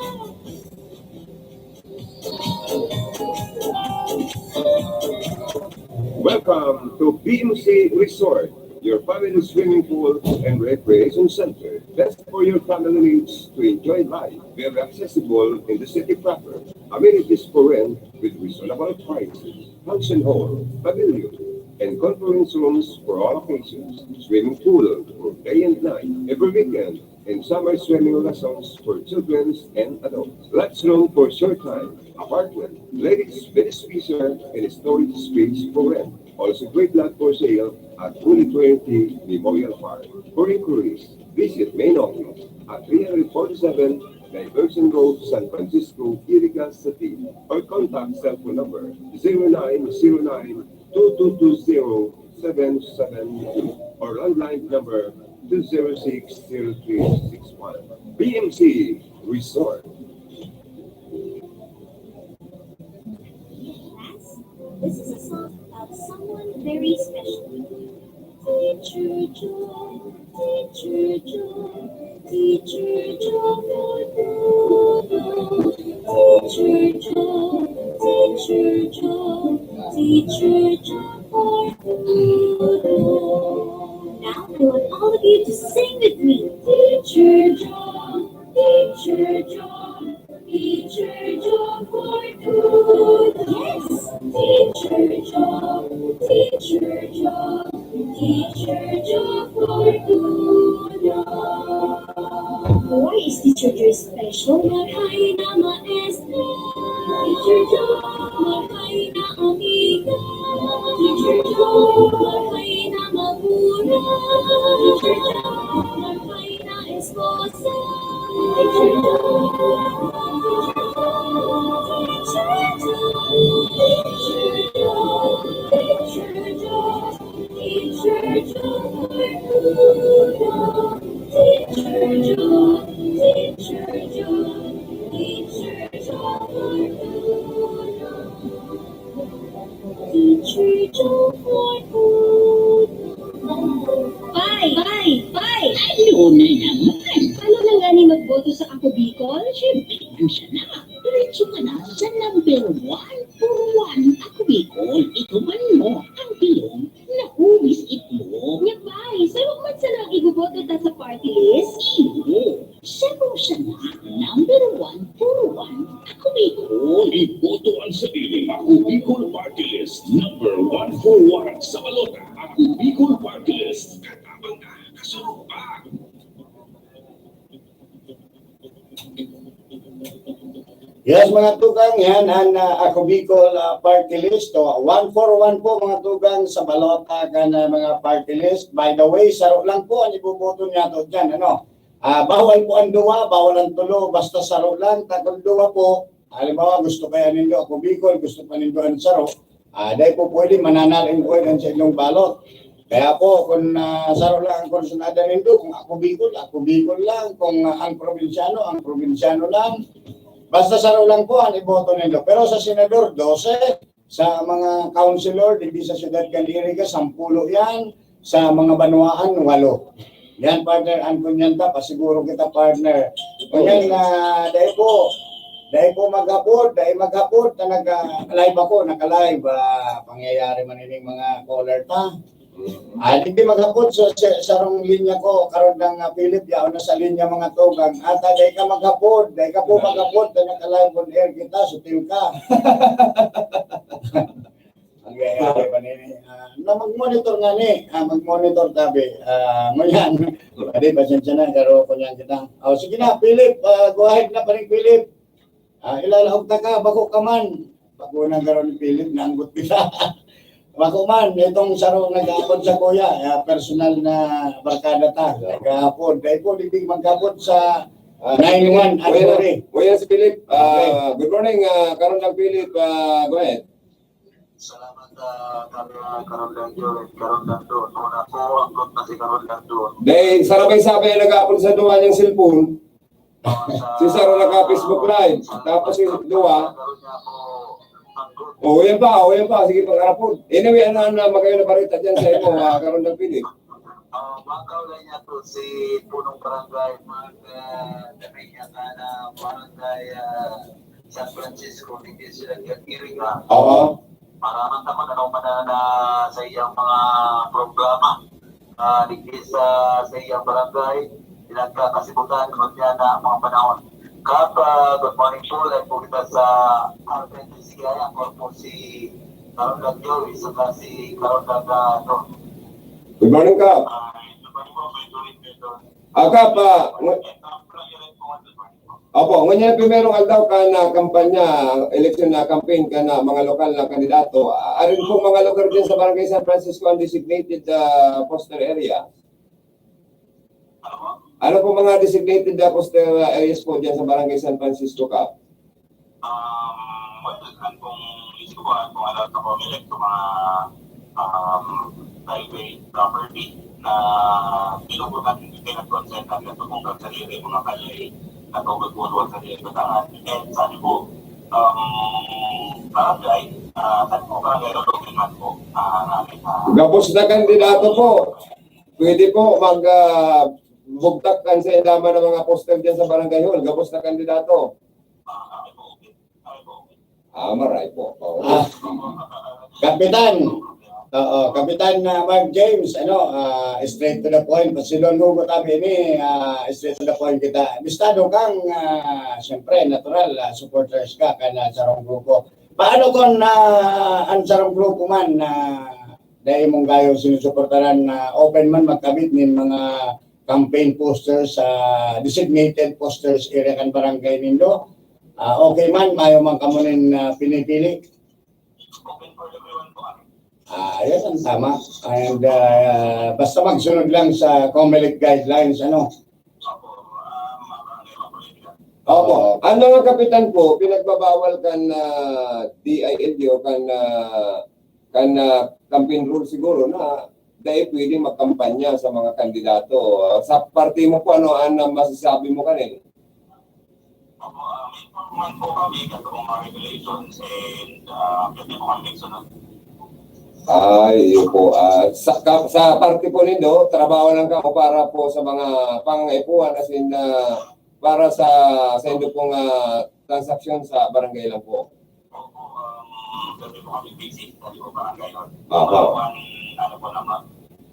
Welcome to B M C Resort, your family swimming pool and recreation center. Best for your family needs to enjoy life. Very accessible in the city proper. Amenities for rent with reasonable prices. Function hall, pavilion, and conference rooms for all occasions. Swimming pool for day and night, every weekend, and summer swimming lessons for children and adults. Lots room for short time, apartment, ladies, beneficiary, and storage space for rent. Also great lot for sale at Uli twenty Memorial Park. For inquiries, visit main office at three forty-seven Diversion Road, San Francisco, Iriga City, or contact cellphone number zero nine zero nine two two two zero seven seven two or landline number two zero six zero three six one. B M C Resort. This is a song about someone very special. Teacher Joe, Teacher Joe, Teacher Joe for todo. Teacher Joe, Teacher Joe, Teacher Joe for todo. Now I want all of you to sing with me. Teacher Joe, Teacher Joe, Teacher Joe for todo. Yes! Teacher Joe, Teacher Joe, Teacher Joe for todo. Why is Teacher Joe special? Marhay na maestra. Teacher Joe, marhay na amiga. Teacher Joe, marhay na magura. Teacher Joe, marhay na esposa. Teacher Joe for good. Pay! Pay! Pay! Ano na naman? Paano na nga ni magboto sa Ako Bicol? Siyempre, ang siya na. Diretso ka na sa number one for one. Ako Bicol, ituman mo ang bilog na huwis itlog. Nya, Pay, saro man sana ang iboboto ta sa party list? Iyo, saro sana, number one for one. Ako Bicol, iboto ang sarili. Ako Bicol Party List, number one for one sa balota. Ako Bicol Party List, katabang ka, kasurog pa. Yes, mga tugang, yan ang uh, Ako Bicol uh, party list. So, one for one po, mga tugang, sa balota kan uh, mga party list. By the way, saro lang po ang iboboto niya to dyan. Ano? Uh, bawal po ang duwa, bawal ang tulo, basta saro lang. Takon duwa po, halimbawa gusto kaya nindo Ako Bicol, gusto pa nindo ang saro. Ah, dahil po pwede mananal and void ang sa inyong balot. Kaya po, kung uh, saro lang ang kursunada nindo, kung Ako Bicol, Ako Bicol lang, kung uh, ang probinsyano, ang probinsyano lang. Basta saro lang po ang iboto nindo. Pero sa senador, dose, sa mga councilor, digdi sa siyudad kan Iriga, sampulo yan, sa mga banwaan, walo. Yan, partner, an kunyan ta, pasiguro kita, partner. Kunyan, ah, dai po, dai po maghapod, dai maghapod na nag-, ah, live ako, naka-live, ah, pangyayari man ining mga caller ta. Ah, di, di maghapod sa, sa sarong linya ko, karon nang, ah, Philip, yaon na sa linya mga tugang. Ata, dai ka maghapod, dai ka po maghapod, na naka-live on air kita, sutil ka. Ang gaya pa nini, ah, na mag-monitor nga ni, ah, mag-monitor tabi. Ah, ngunyan. Adi, pasensya na, garo ko niyan kita. Oh, sige na, Philip, ah, go ahead na, paring Philip. Ah, ilalaog ta ka, bako ka man. Bako na garo ni Philip, naanggot kita. Bako man, itong saro nag-aapod sa kuya, ah, personal na barkada ta, naghahapon. Dai po, di, di maghapod sa Ah, nine one, Uy, ano, Anthony. Uy, si Philip. Ah, Okay. Good morning, ah, Karon Lang Philip. Ah, go ahead. Salamat, ah, kami, ah, Karon Lang Joel, Karon Lang Don. Una po, ang group na si Karon Lang Don. Dahil sarabay-sabay ang nag-aapon sa duwa niyang cellphone. Oh, sa Si Saro naka-Facebook Live. Tapos si Dua. Karon niya po, ang group. Oh, yan pa, oh, yan pa. Sige, pag-arapon. Anyway, ano, ano, magayon na barita dyan sa imo, ah, Karon Lang Philip. Ah, makaulay niya to si Punong Barangay, Mark, ah, Damay niya ka na Barangay, ah, San Francisco, digdi sila Iriga. Oo. Para man ta mag-ano man na, na sa iyang mga programa, ah, digdi sa, sa iyang barangay, ilang kakasibutan, niya na mga panahon. Kap, ah, good morning po, live po kita sa R T N C Gaya, ako po si Karon Lang Joey, saka si Karon Lang, ah, Don. Good morning, Kap. Ah, good morning po, may tuloy po ito. Ah, Kap, ah, ngu-, Opo, ngunyan primerong aldaw kan, ah, kampanya, eleksyon na campaign kan, ah, mga lokal na kandidato. Ah, arin pong mga lugar dyan sa Barangay San Francisco ang designated, ah, poster area? Ano po? Ano po mga designated na poster areas po dyan sa Barangay San Francisco, Kap? Um, well, an pong isip ko, an pong alam sa Comelec, sa mga, um, highway property na pinupunan, pinagkonsentan na ito kung saan sarili, mga kalye, na tubig puno sa sarili, batangan, and saan po, um, barangay, ah, saan po, barangay, o lugar man po, ah, namin, ah. Gabos na kandidato po. Pwede po mag, ah, bugtak kan sa ilaman ng mga poster dyan sa barangay hall. Gabos na kandidato. Ah, maray po. Oo. Ah, Kapitan. Oo, Kapitan na Mark James, ano, ah, straight to the point. Pasilon mo ko tabi ni, ah, straight to the point kita. Bistado kang, ah, siyempre, natural, ah, supporters ka, kan, ah, sarong grupo. Paano kung, ah, ang sarong grupo man na dai mong gayo sinusuportaran na open man magkabit nin mga campaign posters sa designated posters area kan barangay nindo? Ah, okay man, mayo man kamo nin, ah, pinipili? Ah, ayan ang tama. And, ah, basta magsunod lang sa Comelec guidelines, ano? Opo. Ang mga kapitan po, pinagbabawal kan, ah, D I L G o kan, ah, kan, ah, campaign rule siguro na dai pwedeng magkampanya sa mga kandidato. Ah, sa parte mo po, ano ang, ah, masasabi mo kanila? Opo, ah, may informan po kami, katong mga regulations and, ah, pwede po kami nagsunod. Ay, iyo po. Ah, sa, ka, sa parte po nindo, trabaho lang kamo para po sa mga pangaipuhan, as in, ah, para sa, sa indo pong, ah, transaksyon sa barangay lang po. Opo, um, sabi po kami busy, sabi po barangay yun. Opo. Ang, ano po naman,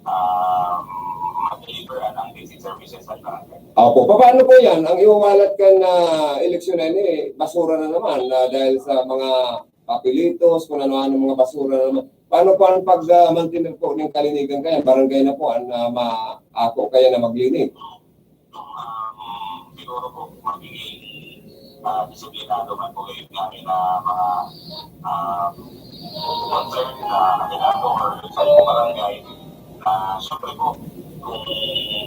um, mag-deliver ng basic services sa barangay. Opo. Paano po yan? Ang iwawalat kan, ah, eleksyon na ini, basura na naman, ah, dahil sa mga papelitos, kung ano-ano mga basura na naman. Paano po ang pag, ah, mantener po ng kalinigan kaya? Barangay na po ang, ah, maako kaya na maglinis? Um, siguro po, magiging, ah, disiplinado man po yung namin na mga, ah, concern na kandidato or sa barangay. Ah, syempre po, kung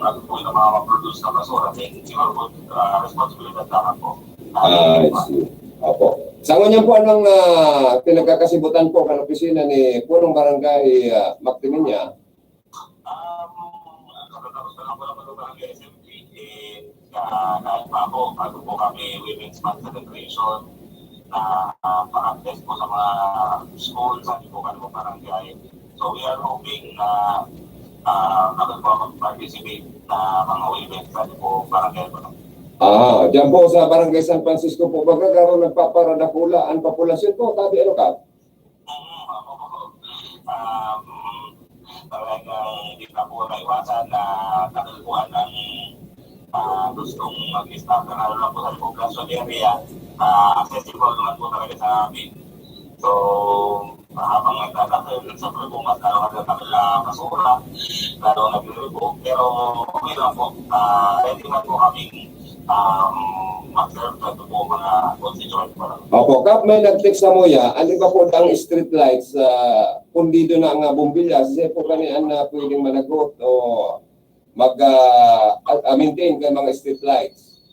ano po yung mga ma-produce na basura, then siguro po, ah, responsibilidad naman po. Ah, I see. Opo. Sa ngunyan po, anong, ah, pinagkakasibutan po kan opisina ni Punong Barangay, ah, Mactiminia? Um, kakatapos na lang po ng Barangay Assembly, eh, ah, dahil pa po, bago po kami Women's Month celebration, na, ah, pa-contest po sa mga school, sa po kami barangay. So, we are hoping na, ah, kami po mag-participate ah, mga women sa po, barangay po. Ah, diyan po sa Barangay San Francisco po, baga garo nagpaparadakula ang populasyon po, tabi ano ka? Mm, opo. Um, talagang hindi na po maiwasan na kakalbuhan ng, ah, gustong mag-stop, lalo na po sa poblasyon area, ah, accessible naman po talaga sa amin. So, habang nagdadakil, siyempre po, mas lalo nagdadakil na basura, lalo nagre-remove. Pero okay lang po, ah, ready man po kaming, um, mag-serve sa po mga constituent po. Opo, Kap, may nag-text sa muya, ano ba po ang street lights, ah, pundido na nga bombilya? Kasi po kani ang, ah, pwedeng managot o mag, ah, ah, maintain kay mga street lights.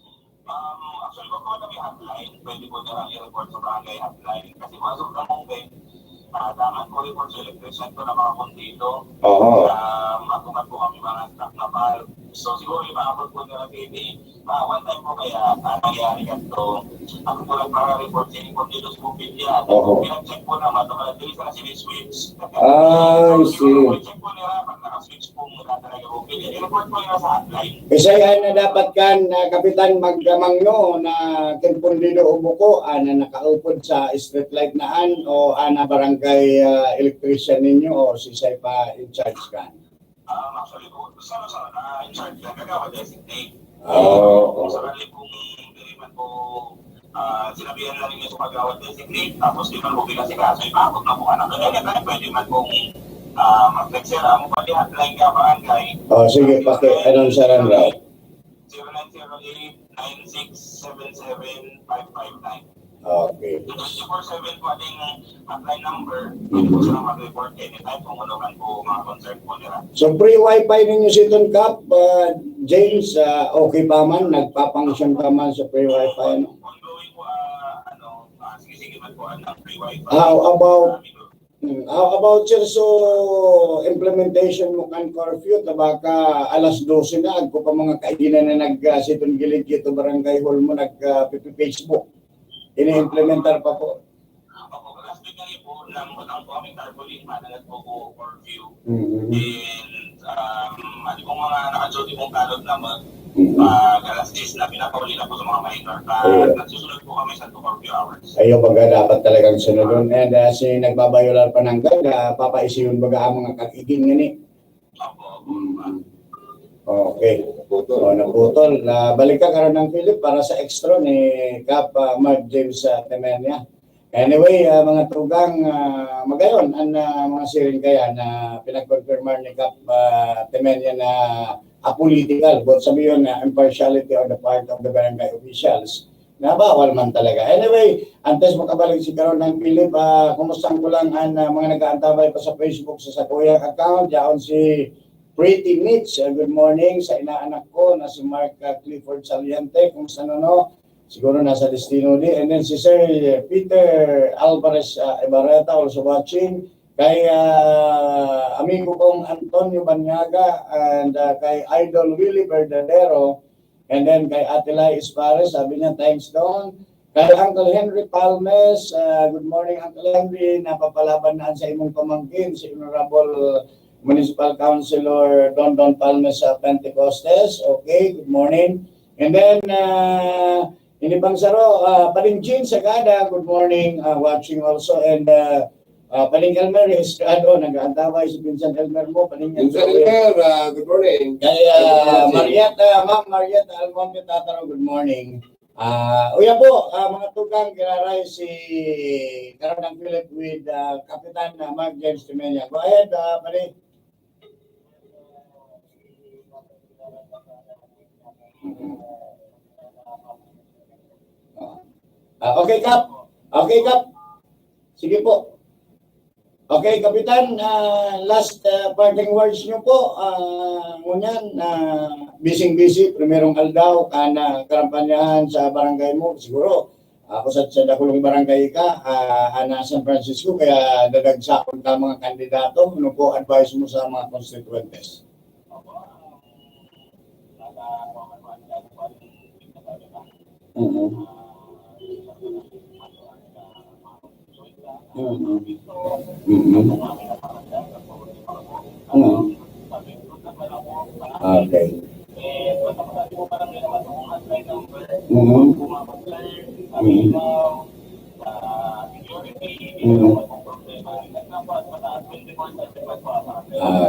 Um, actually, kung po na may hotline, pwede po nilang i-report sa barangay hotline. Kasi po, as of the moment, ah, dangan po report sa electrician ko na mga pundido. Oho. Um, ako man po kami mga staff na bulb. So, siguro, ipaabot po nila, maybe, ah, one time po kaya, ah, nangyari ganito. Ako po nagpara-report sa pundido sa bombilya. Oho. Pinag-check po naman, ito pala, dili sa switch. Ah, I see. Check po nila, pag naka-switch po muna talaga bombilya. I-report po nila sa hotline. Isay ay na dapat kan, ah, Kapitan, magkamangno na kin pundido o buko, ah, na nakaupod sa street light na an, o, ah, na barangay, ah, electrician ninyo, o si isay pa in charge kan? Ah, actually po, sir, sir, ah, in charge na kagawad designate. Oo. Kung sakali pong hindi man po, ah, sinabihan na rin yung sa kagawad designate, tapos di man po pinasikaso, ipaabot na po anak. Kaya nga, pwede man pong, ah, mag-text, sir, ang pati hotline ka, barangay. Oh, sige, paki-, anong siya lang raw? Zero nine zero eight, nine six seven seven, five five nine. Okay. Twenty-four seven po ating hotline number. Pwede po silang mag-report anytime kung ano man po mga concern po nila. So, free wifi ninyo si Ton Cap, ah, James, ah, okay pa man, nagpapangisyon pa man sa free wifi, ano? Ongoing po, ah, ano, ah, sige-sige man po ang free wifi. How about, ah, hmm, how about, sir, so implementation mo kan curfew, ta baka alas dose na, agko pa mga kaiginan na nag, ah, siton gilid kito barangay hall mo, nag, ah, pipi-Facebook. Ini-implementar pa po. Opo, last week na rin po, nang, nang po aming tarpaulin, madalas po po curfew. Mm-hmm. And, um, ano pong mga naka-duty pong tanod naman, mm-hmm, pag alas diyes na, pinapauli na po sa mga minor. Ah, ayun, nagsusunod po kami sa two curfew hours. Ayun, baga dapat talagang sunodon. And, ah, si nagbabayolar pa ng guard, ah, papaisiyon baga ang mga kag-igin ngani. Opo, opo. Mm. Okay. Naputol. Oh, naputol. Ah, balik ka, Karonang Philip, para sa extra ni Kap, ah, Mark James, ah, Temenia. Anyway, ah, mga tugang, ah, magayon, ang, ah, mga siring kaya na pinagkonfirmar ni Kap, ah, Temenia na apolitical, but sabi yun na impartiality on the part of the barangay officials. Na bawal man talaga. Anyway, antes makabalik si Karonang Philip, ah, kumustahan ko lang ang, ah, mga nag-aantabay pa sa Facebook sa sakuyang account. Yaon si Pretty Mitch, ah, good morning sa inaanak ko na si Mark, ah, Clifford Saliente. Kumusta, Nono? Siguro nasa Destino di. And then si Sir Peter Alvarez, ah, Ibarreta, also watching. Kay, ah, amigo kong Antonio Banyaga and, ah, kay Idol Willie Verdadero. And then kay Ate Lai Espares, sabi niya, "Thanks, Don." Kay Uncle Henry Palmes, ah, "Good morning, Uncle Henry. Napapalaban na an sa imong pamangkin, si Honorable Municipal Councilor Don Don Palmes sa Pentecostes." Okay, good morning. And then, ah, ini pang saro, ah, Paring Jean Sagada, good morning, ah, watching also. And, ah, Ah, Paring Elmer Estrado, nag-aantabay si Pinsan Elmer mo, Paring Pinsan Elmer. Elmer, ah, good morning. Kay, ah, good morning. Marietta, Ma'am Marietta Almonte Tataro, good morning. Ah, uya po, ah, mga tugang, giraray si Karonang Philip with, ah, Kapitan, ah, Mark James Temenia. Go ahead, ah, pare. Ah, okay, Kap. Okay, Kap. Sige po. Okay, Kapitan, ah, last, ah, parting words niyo po. Ah, ngunyan, ah, busy-busy, primerong aldaw, kan, ah, karampanyahan sa barangay mo. Siguro, ako sa, sa dakulong barangay ka, ah, ana San Francisco, kaya dadagsaon ka mga kandidato. Ano po advice mo sa mga constituentes? Mm. Mm. Mm. Mm. Okay. Mhm. Mhm. Mhm. Ah,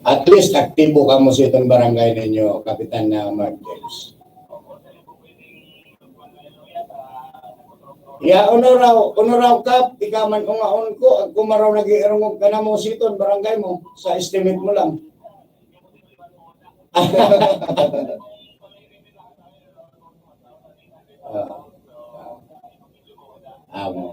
at least aktibo kamo sa itong barangay ninyo, Kapitan na Mark James. Ya, uno raw, uno raw, Kap, ika man ungaon ko, ag kumaraw nag-iirungog ka na mo siton, barangay mo, sa estimate mo lang. Ah, ah. Amo.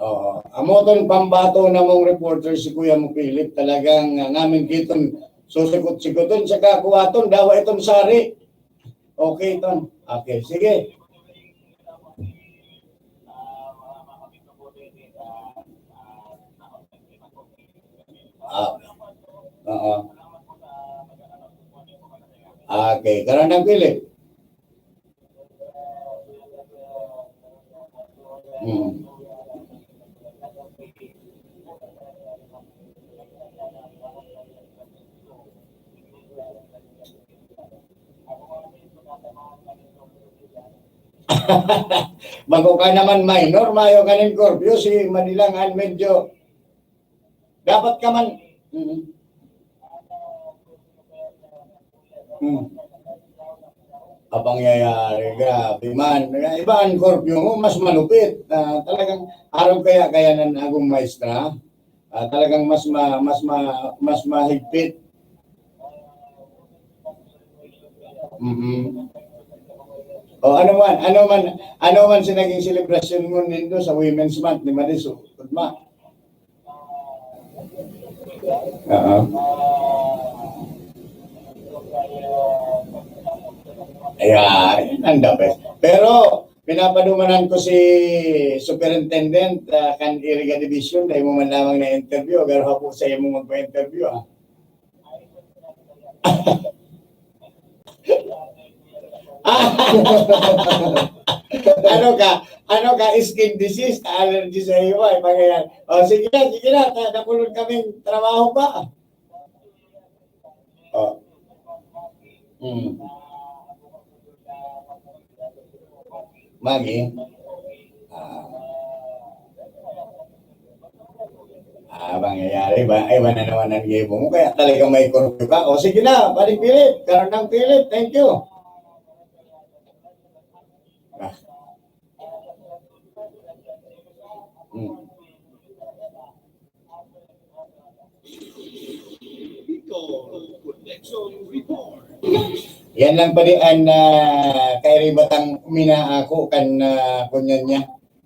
Oo. Amo ton pambato namong reporter si Kuya mo Philip, talagang, ah, ngamin giton susikot-sikoton, saka kuwaton, dawa iton sari. Okay, ton. Okay, sige. Ah, oo. Okay, karan ang Philip. Hmm. Bago ka naman minor, mayo ka nin curfew, si Manilang an medyo dapat ka man, mm. Hmm. Ang pangyayari, grabe man. Kaya iba ang curfew mo, mas malupit. Ah, talagang araw kaya, kaya ng agong maestra, ah, talagang mas ma-, mas ma-, mas mahigpit. Mm. O, ano man, ano man, ano man si naging selebrasyon mo nindo sa Women's Month ni Maris Ugma? Oo. Ayan, ang the best. Pero, pinapadumanan ko si Superintendent, ah, kan Iriga Division, dahil mo man lamang na-interview, pero hapo sa imo magpa-interview, ah. Ano ka? Ano ka? Skin disease, allergy sa iyo, ay, mga yan. O, sige na, sige na. Ta-, nakulog kaming trabaho pa. O. Hmm. Magi? Ah. Ah, mangyayari ba? Ay, wala naman ang gibo mo. Kaya talaga may curfew ka. O, sige na, Paring Philip. Karon ng Philip. Thank you. Ah. Hmm. Yan lang padi an, ah, kairibatang minaako kan, ah, kunyan niya.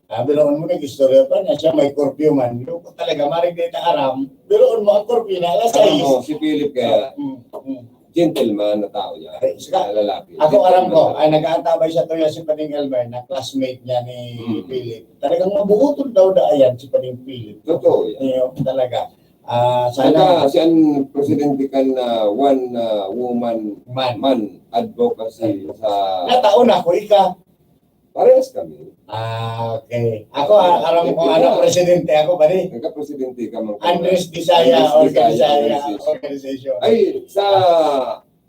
Ah, biruon mo, nag-istorya pa na siya, may curfew man. Loko talaga, maring di ta aram. Biruon mo, ang curfew na alas sais. Alam mo, si Philip kaya, Mm, mm. gentleman na tao niya. Ay, sika. Na lalaki. Ako, aram ko, Gentleman. Ay, nag-aantabay siya to, yan si Pading Elmer, na classmate niya ni Mm. Philip. Talagang mabuoton daw da yan si Pading Philip. Totoo yan. Iyo, talaga. Ah, Saka sana si an presidente kan, ah, one, ah, woman, Man. man advocacy Ay. sa Nataon ako, ika. Parehas kami. Ah, okay. Ako, ah, alam ko, Ika. ano, presidente ako, pare. Nagka-presidente ka man. Andres Bisaya Andres Bisaya Organization. Organization. Ay, sa,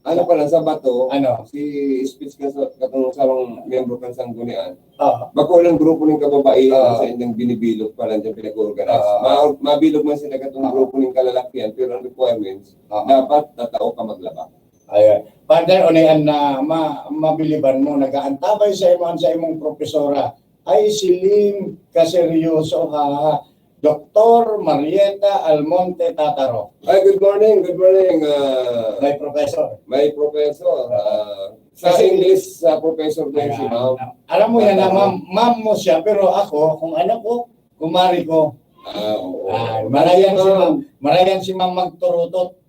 ano pala, sa Bato, Ano? si speech ka sa, katong sarong miyembro kan Sanggunian. Oo. Bako lang grupo ng kababaihan Oo. sa indang binibilog pala dyan pinag-organize. Oo. Ma-, mabilog man sila katong Oo. grupo ng kalalakihan, pero ang requirements, Oo. dapat tatao ka maglaba. Ayan. Father, ulian na ma-, mabiliban mo, nag-aantabay sa imo, sa imong propesora. Ay, siling kaseryoso, ha? Doktor Marieta Almonte Tataro. Ay, good morning, good morning, ah, My professor. my professor. Ah, sa Kasi English, sa professor din si Ayan. ma'am. Alam mo yan na Tataro. ma'am, ma'am mo siya, pero ako, kung ano ko, kumari ko. Ah, oo. Ah, marayan si Ma'am. ma'am, marayan si ma'am magturutot.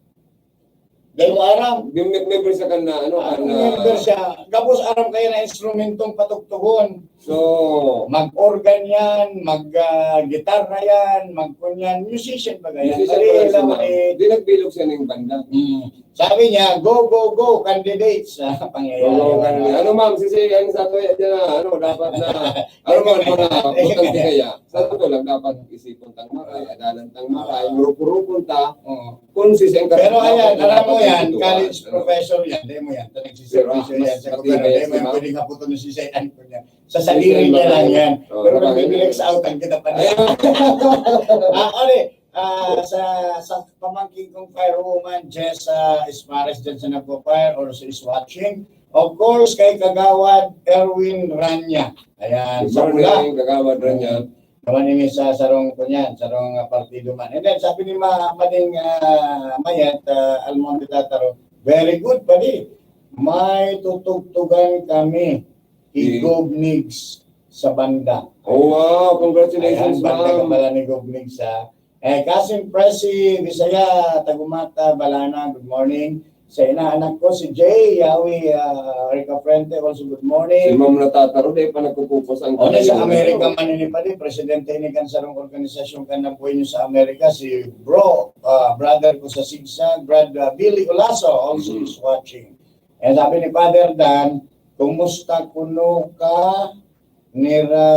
Dai mo aram. Di, may, may versa ka na, ano, Ah, ka na may versa. Gabos aram kaya na instrumentong patugtugon. So, Mag-organ yan, mag, ah, gitarra yan, magkunyan, musician ba kaya? Musician Bali, pala si lang ma'am. eh. Di nagbilog siya ng banda. Hmm. Sabi niya, "Go, go, go, candidates." Ah, pangyayari. Oo, ganun. Ano, ma'am, sisi, ano sa to yan, ano, dapat na, ano, ma'am, mga butang di kaya? Sa to lang, dapat isipon tang maray, adalan tang maray, grupo-grupo ta. Oo. Kung sisi ang Pero ayan, dapat alam mo dapat yan, ito, college ano. professor yan, di mo yan, ito nagsiservisyo Pero mas yan sa matibay gobyerno, di yan, mo yan ma'am. Pwedeng haputon na si Sir Anthony yan. Sa sarili Yes, niya ma'am. lang yan. Oo, Pero ma'am. mag-relax out ang kita pa. Ayan. Ah, okay. Ah, sa, sa pamangkin kong firewoman, Jessa Espares dyan sa nagpo-fire or she is watching. Of course, kay Kagawad Erwin Ranya. Ayan, Good sa Bula. Morning, Kagawad Ranya. Naman ini sa sarong kunyan, sarong ah, partido man. And then, sabi ni Ma, Mading ah, Mayet, ah, Almonte Tataro, "Very good, padi. May tutugtugan kami. Di- Igog Migs sa banda." Oh, wow. Congratulations, Ayan, banda ka ma'am. pala ni Gov Migs, ah. Eh, Kasim Presi, Bisaya, Tagumata, Balana, good morning. Sa inaanak ko, si Jay, Yawi, ah, Rica Fuente, also good Si morning. Ma'am Natataro, di pa nagpupupos ang O, sa kanyang Amerika ano. Man ini padi, presidente ini kan sarong organisasyon kan nabuhay niyo sa Amerika, si bro, ah, brother ko sa Sigsag, Brad ah, Billy Olaso, also Mhm. is watching. Eh, sabi ni Father Dan, "Kumusta kuno ka nira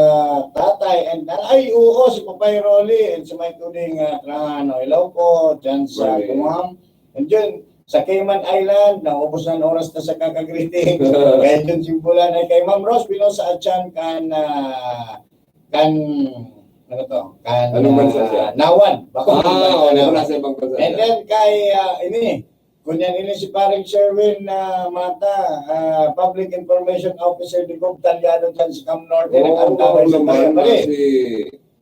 tatay?" And ay, oo, si Papay Rolly and si Mike Tuding uh, Trahano. Hello po, dyan sa Morning. Guam. And yun, sa Cayman Island, naubos na ang oras na sa kakagreeting. Kaya yun, simpulan ay kay Ma'am Rose Pinosa at Chan kan, ah, kan, ano to? Kan, Anong bansa ah, siya? Nawan. Bako Ah, Nawan. wala sa ibang bansa And siya. then kay, ah, ini, kunyan ini si Pareng Sherwin ah, Mata, ah, Public Information Officer de Gov Talyado dyan sa Cam Norte, Oo, nag-antabay sa naman, Talyado. Pare, si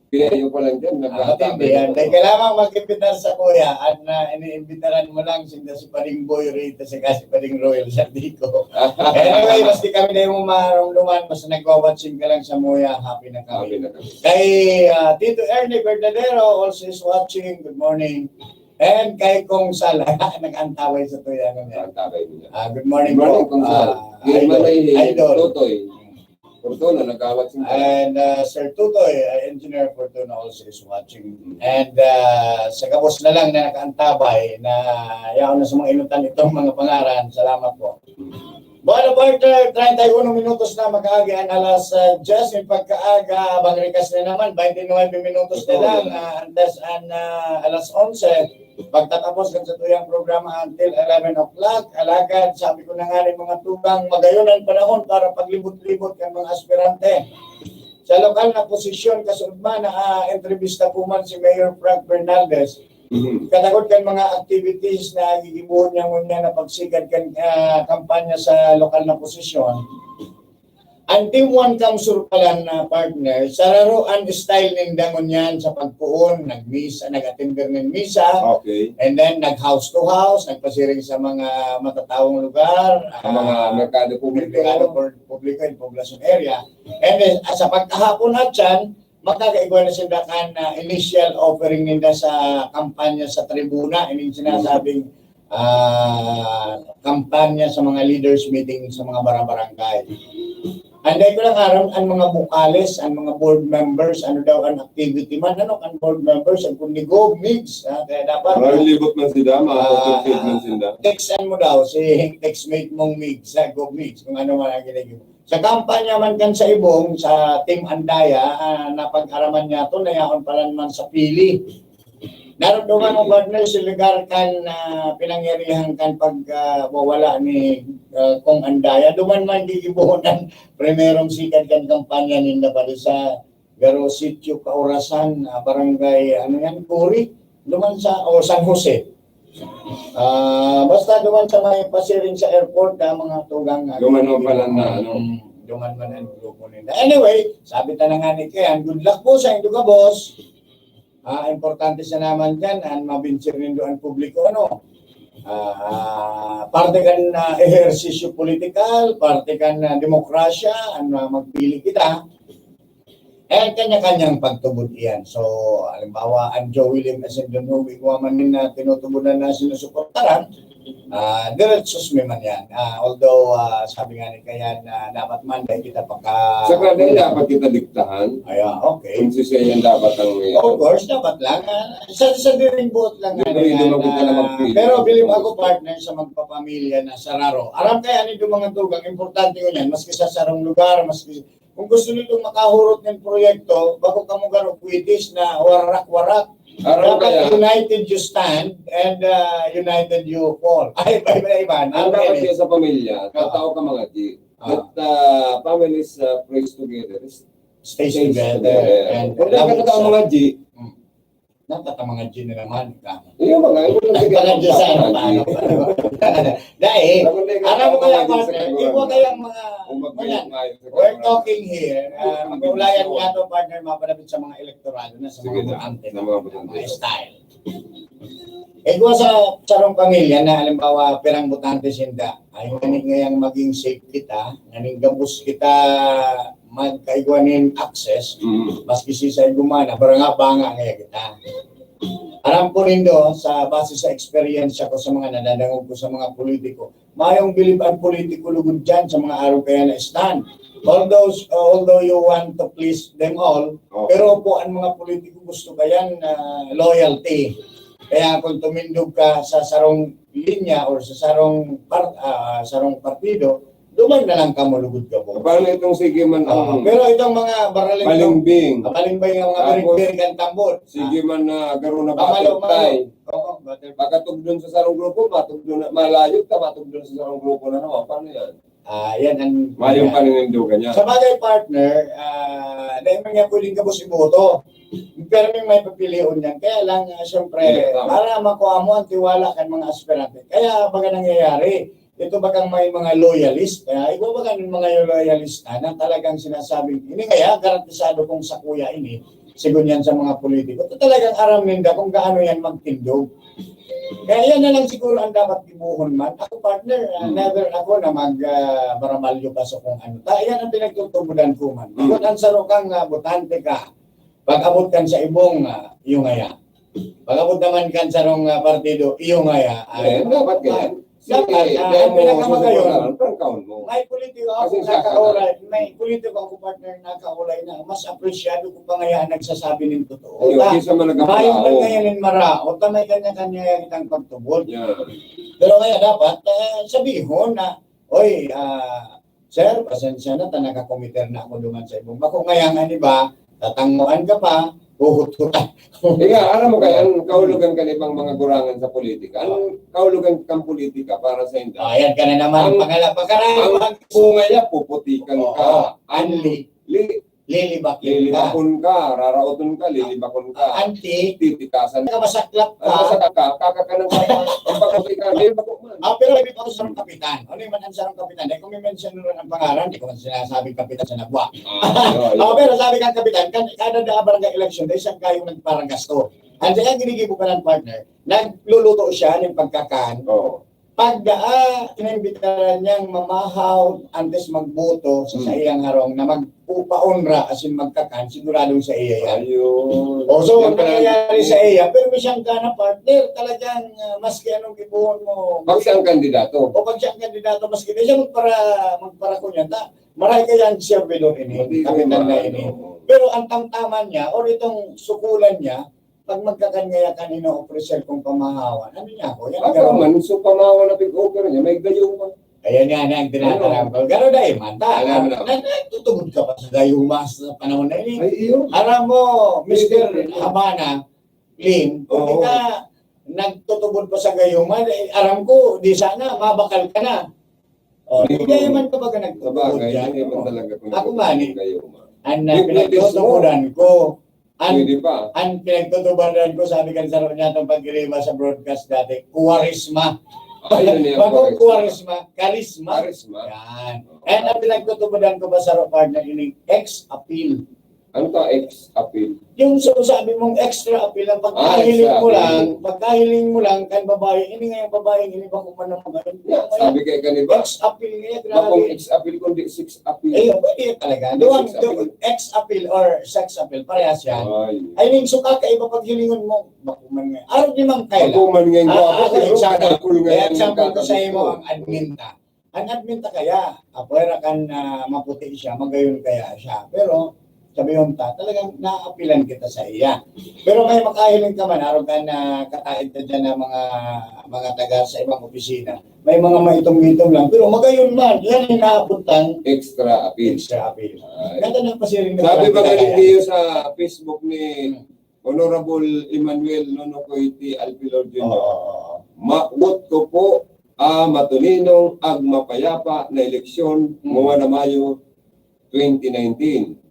P I O pa lang dyan, Ah, nagkakatabi matindi yan. na Dahil po. Kailangan mag-imbitar sa kuya at na iniimbitaran mo lang sinda si Paring Boy Rita sa si Paring Royal Sardico. Anyway, maski kami na yung marumduman, basta nagwawatching ka lang sa Muya, happy na kami. Sabi na kami. Kay ah, Tito Ernie Verdadero, also is watching. Good morning. And kay Kong Sal, nag-antaway sa tuya. Ano niya? Ang tabay niya. Ah, good morning, Good morning, po. Kong Sal. Ah, Yun idol. man ay Idol. Totoy. Fortuna, nagkawat siya. And uh, Sir Tutoy, uh, Engineer Fortuna also is watching. And uh, sa gabos na lang na nakaantabay na yaon na sa mga inutan itong mga pangaran. Salamat po. Bueno, partner, treinta y uno minutos na makaagi ang alas uh, diyes. Yung pagkaaga, abang rikas na naman, twenty-nine minutos na lang, uh, antes ang uh, alas onse. Pagtatapos kan satuyang programa until eleven o'clock, alagad, sabi ko na nga rin mga tugang, magayon ang panahon para paglibot-libot kan mga aspirante. Sa lokal na posisyon, kasubma na ah, entrevista ko man si Mayor Frank Bernaldez, Mhm. katagod kan mga activities na gigibuhon niya ngunyan na pagsigad kan ah, kampanya sa lokal na posisyon. Ang Team One Kamsur pala na partner, sararo ang style ninda ngunyan sa pagpuon, nagmisa, nag-attender ng misa, Okay. and then nag-house to house, nagpasiring sa mga matatawong lugar, Sa mga ah, merkado publiko. merkado pub- publiko and poblasyon area. And then, ah, sa pagkahapon na dyan, makakaigwa na sila kan ah, initial offering ninda sa kampanya sa tribuna, ining sinasabing ah, kampanya sa mga leaders meeting sa mga barabarangay. Anday ko lang aram ang mga bukales, ang mga board members, ano daw ang activity man, ano ang board members, ang kung ni Gov Migs, ha? Kaya dapat Maraming libot man sila, mga Ah, photo feed man sila. Textan mo daw si textmate mong Migs, sa Gov Migs, kung ano man ang ginagawa. Sa kampanya man kan sa Ibong, sa Team Andaya, ah, napag-araman niya to, na yaon pala naman sa Pili. Naramdaman mo, partner, si lugar kan ah, pinangyarihan kan pag ah, wawala ni ah, Kong Andaya. Duman man gigibohon ang primerong sikad kan kampanya ninda pala sa Garo Sitio Kaurasan, ah, Barangay, ano yan, Curi? Duman sa, o San Jose. Ah, basta duman sa may pasiring sa airport, ah, mga tugang. ah, Duman man pala na, ano? Mm, duman man ang grupo nila. Anyway, sabi ta na nga ni Kian, good luck po sa indo ka, boss. Ah, importante sa naman dyan, ang mabinsir nindo ang publiko, ano? Ah, parte kan ah, ehersisyo politikal, parte kan ah, demokrasya, ang ah, magpili kita. Eh, kanya-kanyang pagtubod iyan. So, halimbawa, ang Joey Lim Ascendon Hub, igwa man nin na tinutubodan na sinusuportaran, ah, diretsos mi man yan. Ah, although, ah, sabi nga ni Kayan na dapat man, dahil kita pagka- Sa kanya dapat kita diktahan. Ayan, okay. Kung si siya yan dapat ang mayor. Of course, dapat lang. Ah, sa, sa diring buot lang Hindi nga pwede yan, magpunta na ah, magpili. Pero bilib ako, partner, sa magpapamilya na sa Raro. Aram kaya ni Dumang ang Tugang, importante ko yan, maski sa sarong lugar, maski kung gusto nitong makahurot ng proyekto, bako kamo garo kwitis na warak-warak. Aram Dapat kaya? United you stand and, ah, united you fall. Ay, iba, iba, iba. Ang dapat Okay. kaya sa pamilya, Ah. tao ka mga G. Ah. But, ah, families, ah, prays together. Stays Stays together together. and Kung love nagkataon each mga other. G, Hmm. Dapat ang mga G na naman, ka. Yung mga, yung mga Mga G sana, mga paano, G. paano? Dahil, Ako na yung alam mo kaya, mga G sa partner, kagura. Di ba kaya mga, Kung mag-, mga, mga G sa we're kagura. talking here, ah, Kung mag-ulayan mag-, nga to, partner, mapadapit sa mga elektorado na, sa Sige mga na, botante sa na, mga botante. mga style. Eh, kung sa sarong pamilya na, halimbawa, pirang botante sinda, ay, ngani ngayang maging safe kita, nganing gabos kita magkaigwa nin access, Mm. maski si sa igumana, baranga-banga ngaya kita. Aram ko nindo, sa base sa eksperyensya ko sa mga nadadangog ko sa mga politiko, mayong bilib ang politiko lugod dyan sa mga araw kaya na stand. Although, although you want to please them all, Oh. pero po ang mga politiko gusto kayan na loyalty. Kaya kung tumindog ka sa sarong linya or sa sarong par-, ah, sarong partido, duman na lang kamo lugod ka po. Paano itong sige man Oo, ang pero itong mga baraling balimbing? Ah, balimbing ang mga Tapos, birig-birig ang tambot. Sige Ah. man na garo na Pamalo, batutay. pamalo. Oo, batutay. Pagkatugdon sa sarong grupo, matugdon na, malayo ka, matugdon sa sarong grupo na naman. Paano yan? Ah, yan ang Mayong paninindugan niya. Sa bagay, partner, ah, dahil man niya pwedeng gabos iboto. Pero may, may papilion yan. Kaya lang, ah, siyempre, Hindi, tama. para makuha mo ang tiwala kan mga aspirante. Kaya baga nangyayari, ito bagang may mga loyalist. Kaya ikaw baga ng mga loyalista na talagang sinasabing, ini kaya garantisado kong sakuya ini, sigun yan sa mga politiko. Ito talagang aram ninda kung gaano yan magtindog. Kaya yan na lang siguro ang dapat gibohon man. Ako, partner, ah, Hmm. never ako na mag, ah, baramalyo ka sa kung ano. Ta, yan ang pinagtutubodan ko man. Hmm. Kung ang sarong kang, ah, botante ka, pag-abot kan sa ibong, ah, iyo ngaya. Pag-abot naman kan sarong, ah, partido, iyo ngaya. Ay, Eh, dapat ganyan. dapat, Si ah, Demo ang pinakamagayon. susuportahan, parang kaon mo. May politiko ako Kasi sa nakaulay, may politiko ako, partner, nakaulay na mas apresyado ko pa ngaya ang nagsasabi ng totoo. Ayun, Ta, kaysa man nagkapalaon. Mayo man ngayon yung maraot, ta may kanya-kanya kitang pagtubod. Yeah. Pero kaya dapat, ah, sabihon na, "Oy, ah, sir, pasensya na, ta nakakomiter na ako duman sa ibong bako. Ngaya nga, di ba, tatangoan ka pa, huhut-hutan." Eh nga, alam mo kaya, ang kaulugan ka ni ibang mga gurangan sa politika. Ang kaulugan kang politika para sa inda. Oh, yan ka na naman. Ang Pangala-, pagkarayo, ang ang bunga niya, puputikan Oo. ka. Ang Anli. li-, Lilibak ka. Lilibakon ka, raraoton ka, lilibakon ka. Anti. Titikasan. Nakabasaklap ka. Ang basa ka, kakakanang ka pa. Ang pagkapi ka, lilibakon man. Ah, pero may bitaw sa sarong kapitan. Ano yung man ang sarong kapitan? Dahil kung may mention nun ang pangalan, di ko man sinasabing kapitan sa nagwa. Ah, yun, yun. Ah, pero sabi kang kapitan, kan-, kada daa barangay election, dahil siyang kayong nagparang gasto. Ang kaya ginigibo ka ng partner, nagluluto siya ng pagkakan. Oo. Pag daa, inimbitaran niyang mamahaw antes magboto sa Hmm. saiyang harong na magpapaonra, as in magkakan, siguradong sa iya yan. Ayun. O, so, Yan ang pala nangyayari ang sa iya, pero may siyang gana, partner, talagang, ah, maski anong gibohon mo, Pag siyang kandidato. o pag siyang kandidato, maski di siya magpara-, magparakunyan, ta-, maray kaya ang servidor ini, Hindi ko kapitan na maano. ini. Pero ang tamtaman niya, or itong sukulan niya, pag magkakan ngaya kan ino-ofrecer kong pamahawan, ano niya ako? Yan, Ako pero man, so pamahawan na pig-offer niya, may gayuma. Ayan nga na ang tinatarang Ano? ko. Garo dahil man, ta, Alam mo na. na, nagtutubod ka pa sa gayuma sa panahon na ini. Ay, iyo. Aram mo, Mister Hindi. Habana, Lin, kung Oo. di ka nagtutubod pa sa gayuma, eh, aram ko, di sana, mabakal ka na. O, Hindi hindi ko man ka baga nagtutubod Sabagay, dyan. hindi man Oo. talaga kung Ako nagtutubod man, eh, ng gayuma. ang, ah, Hipnotismo. pinagtutubodan ko, ang, Pwede pa. ang pinagtutubodan ko, sabi kan saro niya itong pag-iriba sa broadcast dati, kuwarisma. Ay, yun yung Bago kuwarisma. kuwarisma, karisma. Karisma. Yan. And ang pinagtutubodan ko ba sa partner, ining ex appeal. Ano ta, ex appeal? Yung sa sabi mong extra appeal, ang pagkahiling Ah, extra mo appeal. lang, pagkahiling mo lang kan babae, ini nga yung babae, ini bako man ang mga Yeah, sabi kay kaniba, ex appeal nga, bakong grabe. Ex appeal kundi six appeal. Eh, pwede talaga. Hindi, Doon, six appeal. Doon, ex appeal or sex appeal, parehas yan. Ay. I mean, so kakaiba pag hilingon mo, bako man nga. Araw ni Mang Kayla. Ako man nga yung Ah, gwapo, ah, pero example. kadakol nga Kaya yung example ko sa kakabit imo, ko. Ang admin ta. Ang admin ta kaya, apwera kan ah, maputi siya, magayon kaya siya. Pero, sabi ta, talagang naapilan kita sa iya. Pero may makahiling ka man, arog kan ah, kataid ta dyan ng mga, mga taga sa ibang opisina. May mga maitom-itom lang, pero magayon man. Yan yung naabot ng Extra appeal. Extra appeal. Ay. Kaya na pasiring na Sabi talaga ba galing yan. Dio sa Facebook ni Honorable Emmanuel Nono Coite Alpilor Junior? Oo, oo, oo. Mabot ko po, ah, matulinong ag mapayapa na eleksyon, Hmm. mga na Mayo twenty nineteen.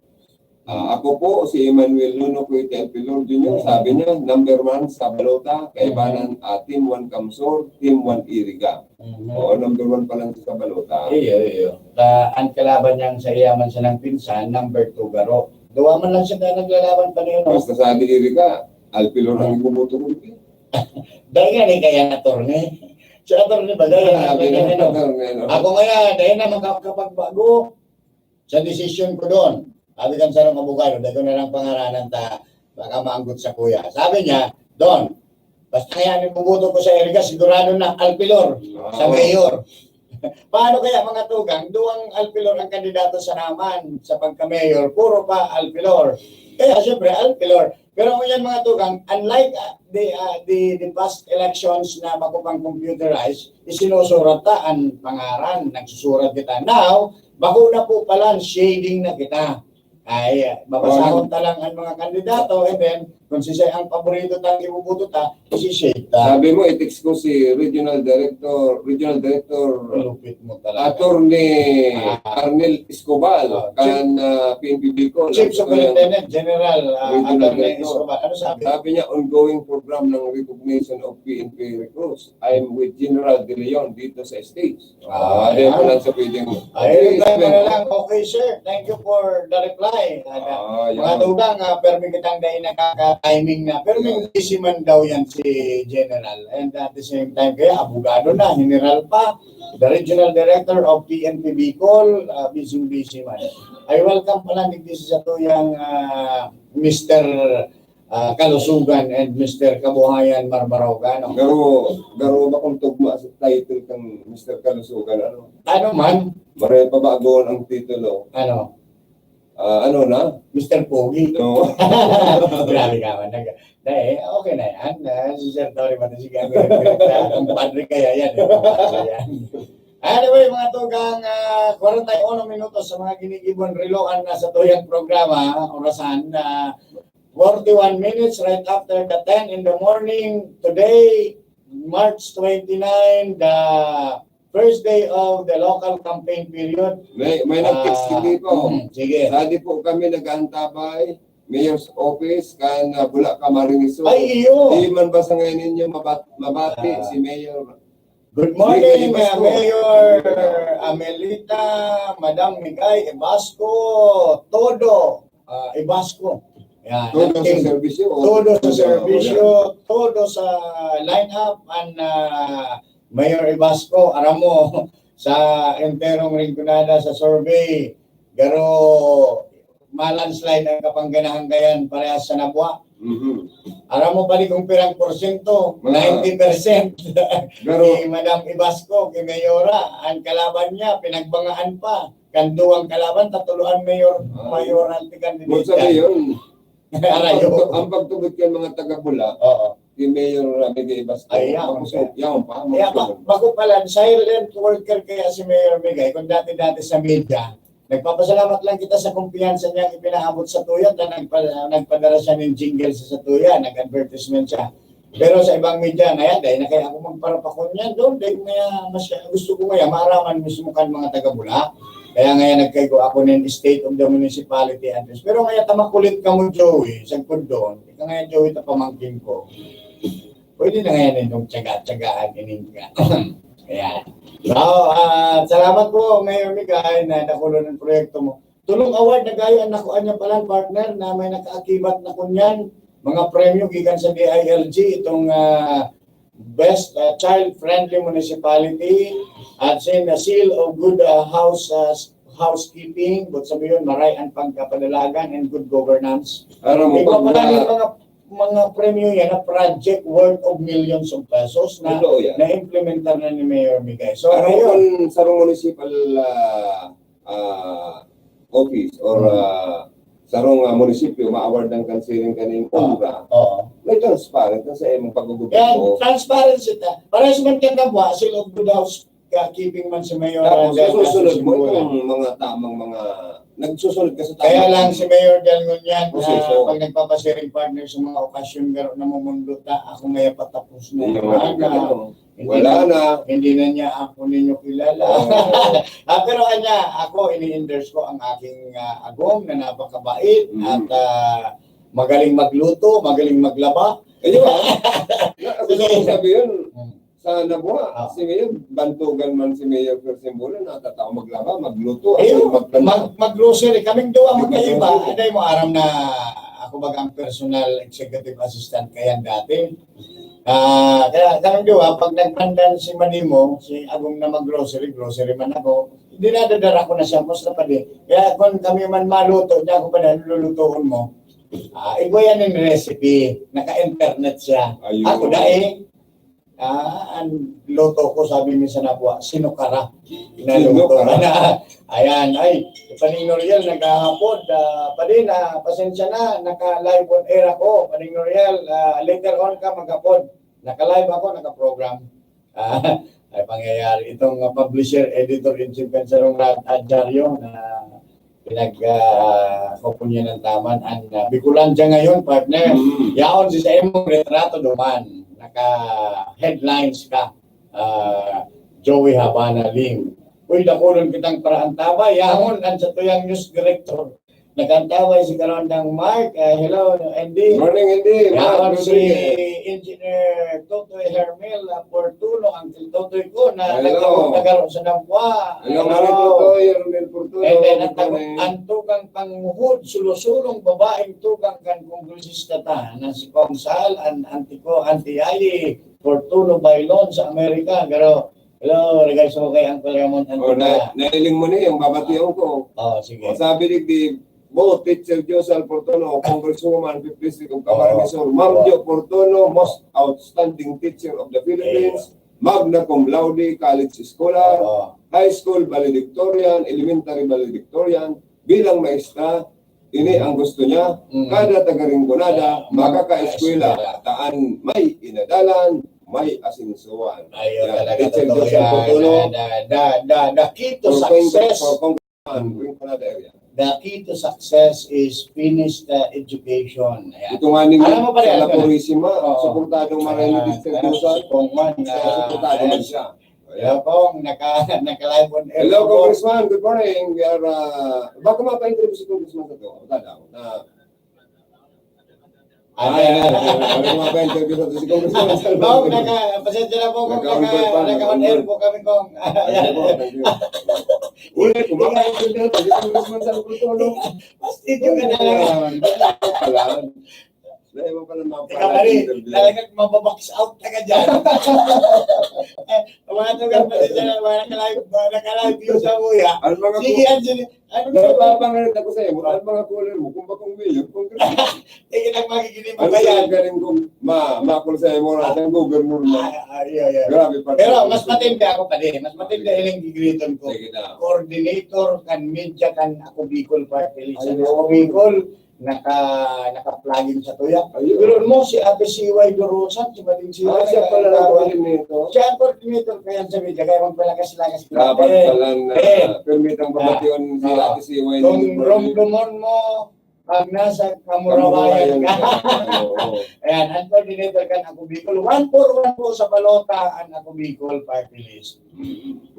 Ah, ako po, si Emmanuel Nono Coite Alpilor Junior, Hmm. sabi niya, number one sa balota, kaibanan, ah, Team one Kamsur, Team one Iriga. Mhm. Oo, number one pa lang sa balota. Iyo, iyo. Ta, ang kalaban niyang sa iyaman sa nang pinsan, number two garo. Duwa man lang siya na naglalaban pa niyo, no? Basta sa Iriga, Alpilor ang ibuboto ko. Dahil nga ni kaya attorney. Si attorney ba? Dahil nga Sabi kaya, ng ano? attorney, ano? Ako kaya, dahil na makakapagbago sa desisyon ko doon. Sabi kan sarong abogado, dahil ko na lang pangaranan ta, baka maanggot sa kuya. Sabi niya, Don, basta kaya ang ibuboto ko sa Iriga, sigurado na Alpilor sa Wow. mayor. Paano kaya, mga tugang, duwang Alpilor ang kandidato sa naman sa pagka-mayor, puro pa Alpilor. Kaya siyempre, Alpilor. Pero yan, mga tugang, unlike ah, the, ah, the, the past elections na bako pang computerized, isinusurat ta ang pangaran, nagsusurat kita. Now, bako na po pala, shading na kita. Ay, babasahon ta lang ang mga kandidato, and then, kung siya ang paborito ta, ibuboto ta, isi-shade ta. Sabi mo, i-text ko si Regional Director, Regional Director Lupit mo talaga. Attorney Ah. Arnel Escobar, Ah, kan ah, P N P Bicol. Chief Sabi ko yan, Superintendent General uh, Regional Attorney Director. Escobar. Ano sabi? Sabi niya, ongoing program ng recognition of P N P recruits. I'm with General De Leon dito sa States. Ah, Ah, di yan. pa lang sa pwedeng. Ay, reply mo na lang. Okay, sir. Thank you for the reply. At, uh, Ah, mga yan. Tugang, ah, permi kitang dahil nakaka-timing na. Pero may busy man daw yan si General. And at the same time, kaya abogado na, general pa. The Regional Director of P N P Bicol, uh, busy-busy man. I welcome pala ni this sa tuyang uh, Mister uh, Kalusugan and Mister Kabuhayan Marmaraogan. Garo, garo ba kung tugma sa title kang Mister Kalusugan? Ano? Ano man? Maray pa ba agoon ang titulo? Ano? Ah, ano na? Mister Pogi. No. Grabe ka man. Nag- Dahil, okay na yan. Ah, si Sir Tori Mata, sige, ang ang kumpadre kaya yan. Eh. Kumpadre yan. Anyway, mga tugang, ah, kwarenta y uno minutos sa mga ginigibon reloan na sa tuyang programa, orasan na forty-one minutes right after the ten in the morning. Today, March twenty-nine, the first day of the local campaign period. May, may nag-text Ah, hindi po. mm, sige. Dati po kami nag-aantabay, Mayor's Office, kan uh, Bula Camarines Sur. Ay, iyo. Di man ba sa ngayon ninyo mabat mabati Ah. si Mayor? Good morning, Sige, uh, Pasko. Mayor Amelita, Madam Migay, Ibasco, todo, uh, Ibasco. Yan, Todo sa ang team. serbisyo. Todo sa Todo, serbisyo, todo sa lineup, and uh, Mayor Ibasco, aram mo, sa enterong Rinconada, sa survey, garo malandslide ang Kapangganahan kayan parehas sa Nabua. Mhm. Aram mo pali kung pirang porsyento, Mga- ninety percent. Pero, Ni Madam Ibasco, kay Mayora, ang kalaban niya, pinagbangaan pa. Kan duwang kalaban, tatuloan mayor, Ah. mayoral ti candidate. Mo sa ngayon, Arayo. ang pagtubod kay mga taga-Bula, Oo. kay Mayor Migay Ibasco. Ay, yeah, Tapos, okay. Yaon pa. Kaya ba, bako pala, silent worker kaya si Mayor Migay, kung dati-dati sa media, nagpapasalamat lang kita sa kumpiyansa niyang ipinaabot sa tuya, na nagpa, nagpadara siya ng jingle sa, sa tuya, nag-advertisement siya. Pero sa ibang media, na yan, dahil na kaya ako magparapakon yan doon, dahil kaya mas, gusto ko kaya maaraman mismo kan mga taga-Bula. Kaya nga yan, nagkaigo ako ng State of the Municipality Address. Pero kaya tamakulit ka mo, Joey, sagpod doon. Ika nga yan, Joey, ta pamangkin ko. Pwede na nga yan itong tsaga-tsagaan, ining ka. Ayan. So, ah, salamat po, Mayor Migay, na nakulo ng proyekto mo. Tulong award na gayo ang nakuha niya pala, partner, na may nakaakibat na kunyan, mga premyo gikan sa D I L G, itong, ah, Best, ah, Child Friendly Municipality, at sin, ah, Seal of Good, ah, House, ah, Housekeeping, but sabi yun, maray ang pagkapadalagan and good governance. Aram mo, Iba pag pala na yung mga, mga premyo yan na project worth of millions of pesos na Totoo yan. na-implementar na ni Mayor Miguel. So, Aram mo ngayon, kung sarong municipal, ah, ah, office or, Hmm. ah, sarong, ah, munisipyo, ma-award ng kansiring kaning Ah. obra, Oo. may transparent na sa imong Yan, paggugubat mo. transparency ta. Parehas man kan Nabua, Seal of Good House, ka-, keeping man si Mayor Tapos, Randall nasusunod mo Casimbulan. itong mga tamang mga, nagsusunod ka sa Kaya tamang lang si Mayor Del Ngunyan, Proseso. ah, pag nagpapasiring partner sa mga okasyon, garo namumundot na, ako may patapos na Yung yung mga mga ganun. Hindi Wala na, na. hindi na niya ako ninyo kilala. Oo. Ah, pero anya, ako, ini-endorse ko ang aking, ah, agom na napakabait Mm. at, ah, magaling magluto, magaling maglaba. Ayun, ah. Na, gusto Sige. kong sabihin, Mm. sa Nabua, Ah. si Mayor, bantugan man si Mayor Persimbulan, natatao maglaba, magluto, Ayun, at magtanda. mag-, mag-grocery. Kaming duwa magkaiba. Mag-grocery. Hindi mo aram na ako baga ang personal executive assistant kayan dati. Ah, kaya kaming duwa, pag nagpandan si Manimo, si Agong na mag-grocery, grocery man ako, dinadadara ko na siya, "Musta, padi?" Kaya kung kami man maluto, niya ako pa na, "Lulutuon mo." Ah, iba yan yung recipe. Naka-internet siya. Ayun. Ako, dai. Ah, ang luto ko, sabi minsan na po, sinukara. Naluto Sinukara. na. Ayan, ay, si Paning Noriel naghahapod. Ah, padi na, pasensya na, naka-live on air ako. Paning Noriel, ah, later on ka maghapod. Naka-live ako, naka-program. Ah, ay pangyayari. Itong, ah, publisher, editor-in-chief kan sarong rat-, ah, dyaryo na pinag, ah, kukunya ng taman, ang, ah, Bicolandia ngayon, partner. Mm. Yaon si sa imong retrato duman. Naka-headlines ka, ah, Joey Habana Lim. Uy, dakulon kitang paraantabay. Yaon, ang sa tuyang news director. Nagkantaway si Karondang Mark. Ah, hello, Andy. Morning, Andy. Yaon Mark si Rodriguez. Engineer Totoy Hermel, ah, Fortuno, Uncle Totoy ko, na Hello. nagkakot na garo sa Nabua. Hello, Hello. Mari Totoy, Hermel Fortuno. And then, ang Good tago-, morning. ang tugang pangmuhod, sulo-sulong babaeng tugang kan kongresista ta, na si Kong Sal, an-, Auntie ko, Auntie Yayi, Fortuno Bailon sa Amerika, garo. Hello, regards mo kay Uncle Ramon Oh, Antipa. na-, nailing mo ni yung babatiyon ko. Oh, sige. O, sabi ni di, both Teacher Josal Fortuno, Congresswoman, fifth District of Camarines Sur, Oh. Ma'am Jo Fortuno, most outstanding teacher of the Philippines, Ayun. magna cum laude, college scholar, Oh. high school valedictorian, elementary valedictorian, bilang maestra, ini ang gusto niya, Mm. kada taga-Rinconada, Ah, makakaeskwela, makakaeskwela. Taan may inadalan, may asensuhan. Ayun Yan, talaga, Teacher totoo Joseph yan. Fortuno. Da, da, da, da, the key to For Cong-, success. for Congressman, Rinconada area. The key to success is finished, uh, education. Ayan. Ito nga ning Alam mo pala, sa La ano? Purisima, Oo. suportado man ni Ayan, Teacher ayan, Joseph. si Kong Juan, Kaya ah, suportado man ayan. siya. Hello, Kong. Naka-, naka-live on air Hello, po. Congressman. Good morning. We are, uh, baka mapa-interview si Congressman sa to. Wala daw. Na, Ah, ay, yan. Ay, ay, ay, ay, mapa-interview sa to si Congressman Salvador. Kong, naka-, pasensya na po kung Naka-on naka-, call pa, naka-on naka-on air call. po kami, Kong. Thank you po, thank you. Uy, kumakain ka dyan. Si Congressman Salvador, no? Mas video ka na lang. Ah, hindi ka pala. Dahil mo pala mga Ikaw, pala pare, interview. talagang mababox out ka ka dyan. Eh, ang mga tugang pati dyan, ang mga naka-live, mga naka-live view sa Muya. Ang mga Sige, ku- Anthony, ano Ano ba? Napapangalit ako sa iyo, ang mga caller mo, kung bakong mayor, kung Tingin ang magiging Ano ba yan? sa galing kong ma-, ma-call sa iyo, Ah. ang governor mo? Ah, ah, yeah, yeah. Grabe pa Pero talaga. mas matindi ako, pare. Mas matindi yung gigriton ko. Sige na. Coordinator kan media kan Ako Bicol Party List. Ayun. Ako Bicol, naka, naka-plugin sa tuya. Ayun. Pero mo, si Ate C Y Dorosan, si Mading C Y, Ah, siya pala ang naka-, coordinator. siya ang coordinator, kaya sabi niya, kaya magpalakas-lakas kita. Dapat Eh, pala na eh. permit ang Ah, pabation si ah. Ate C Y Kung Dorosan. romdumon mo, pag nasa Kamurawayan Kamurawayan ka. ka. Oo. Ayan, ang coordinator kan Ako Bicol. One for one po sa balota ang Ako Bicol Party List.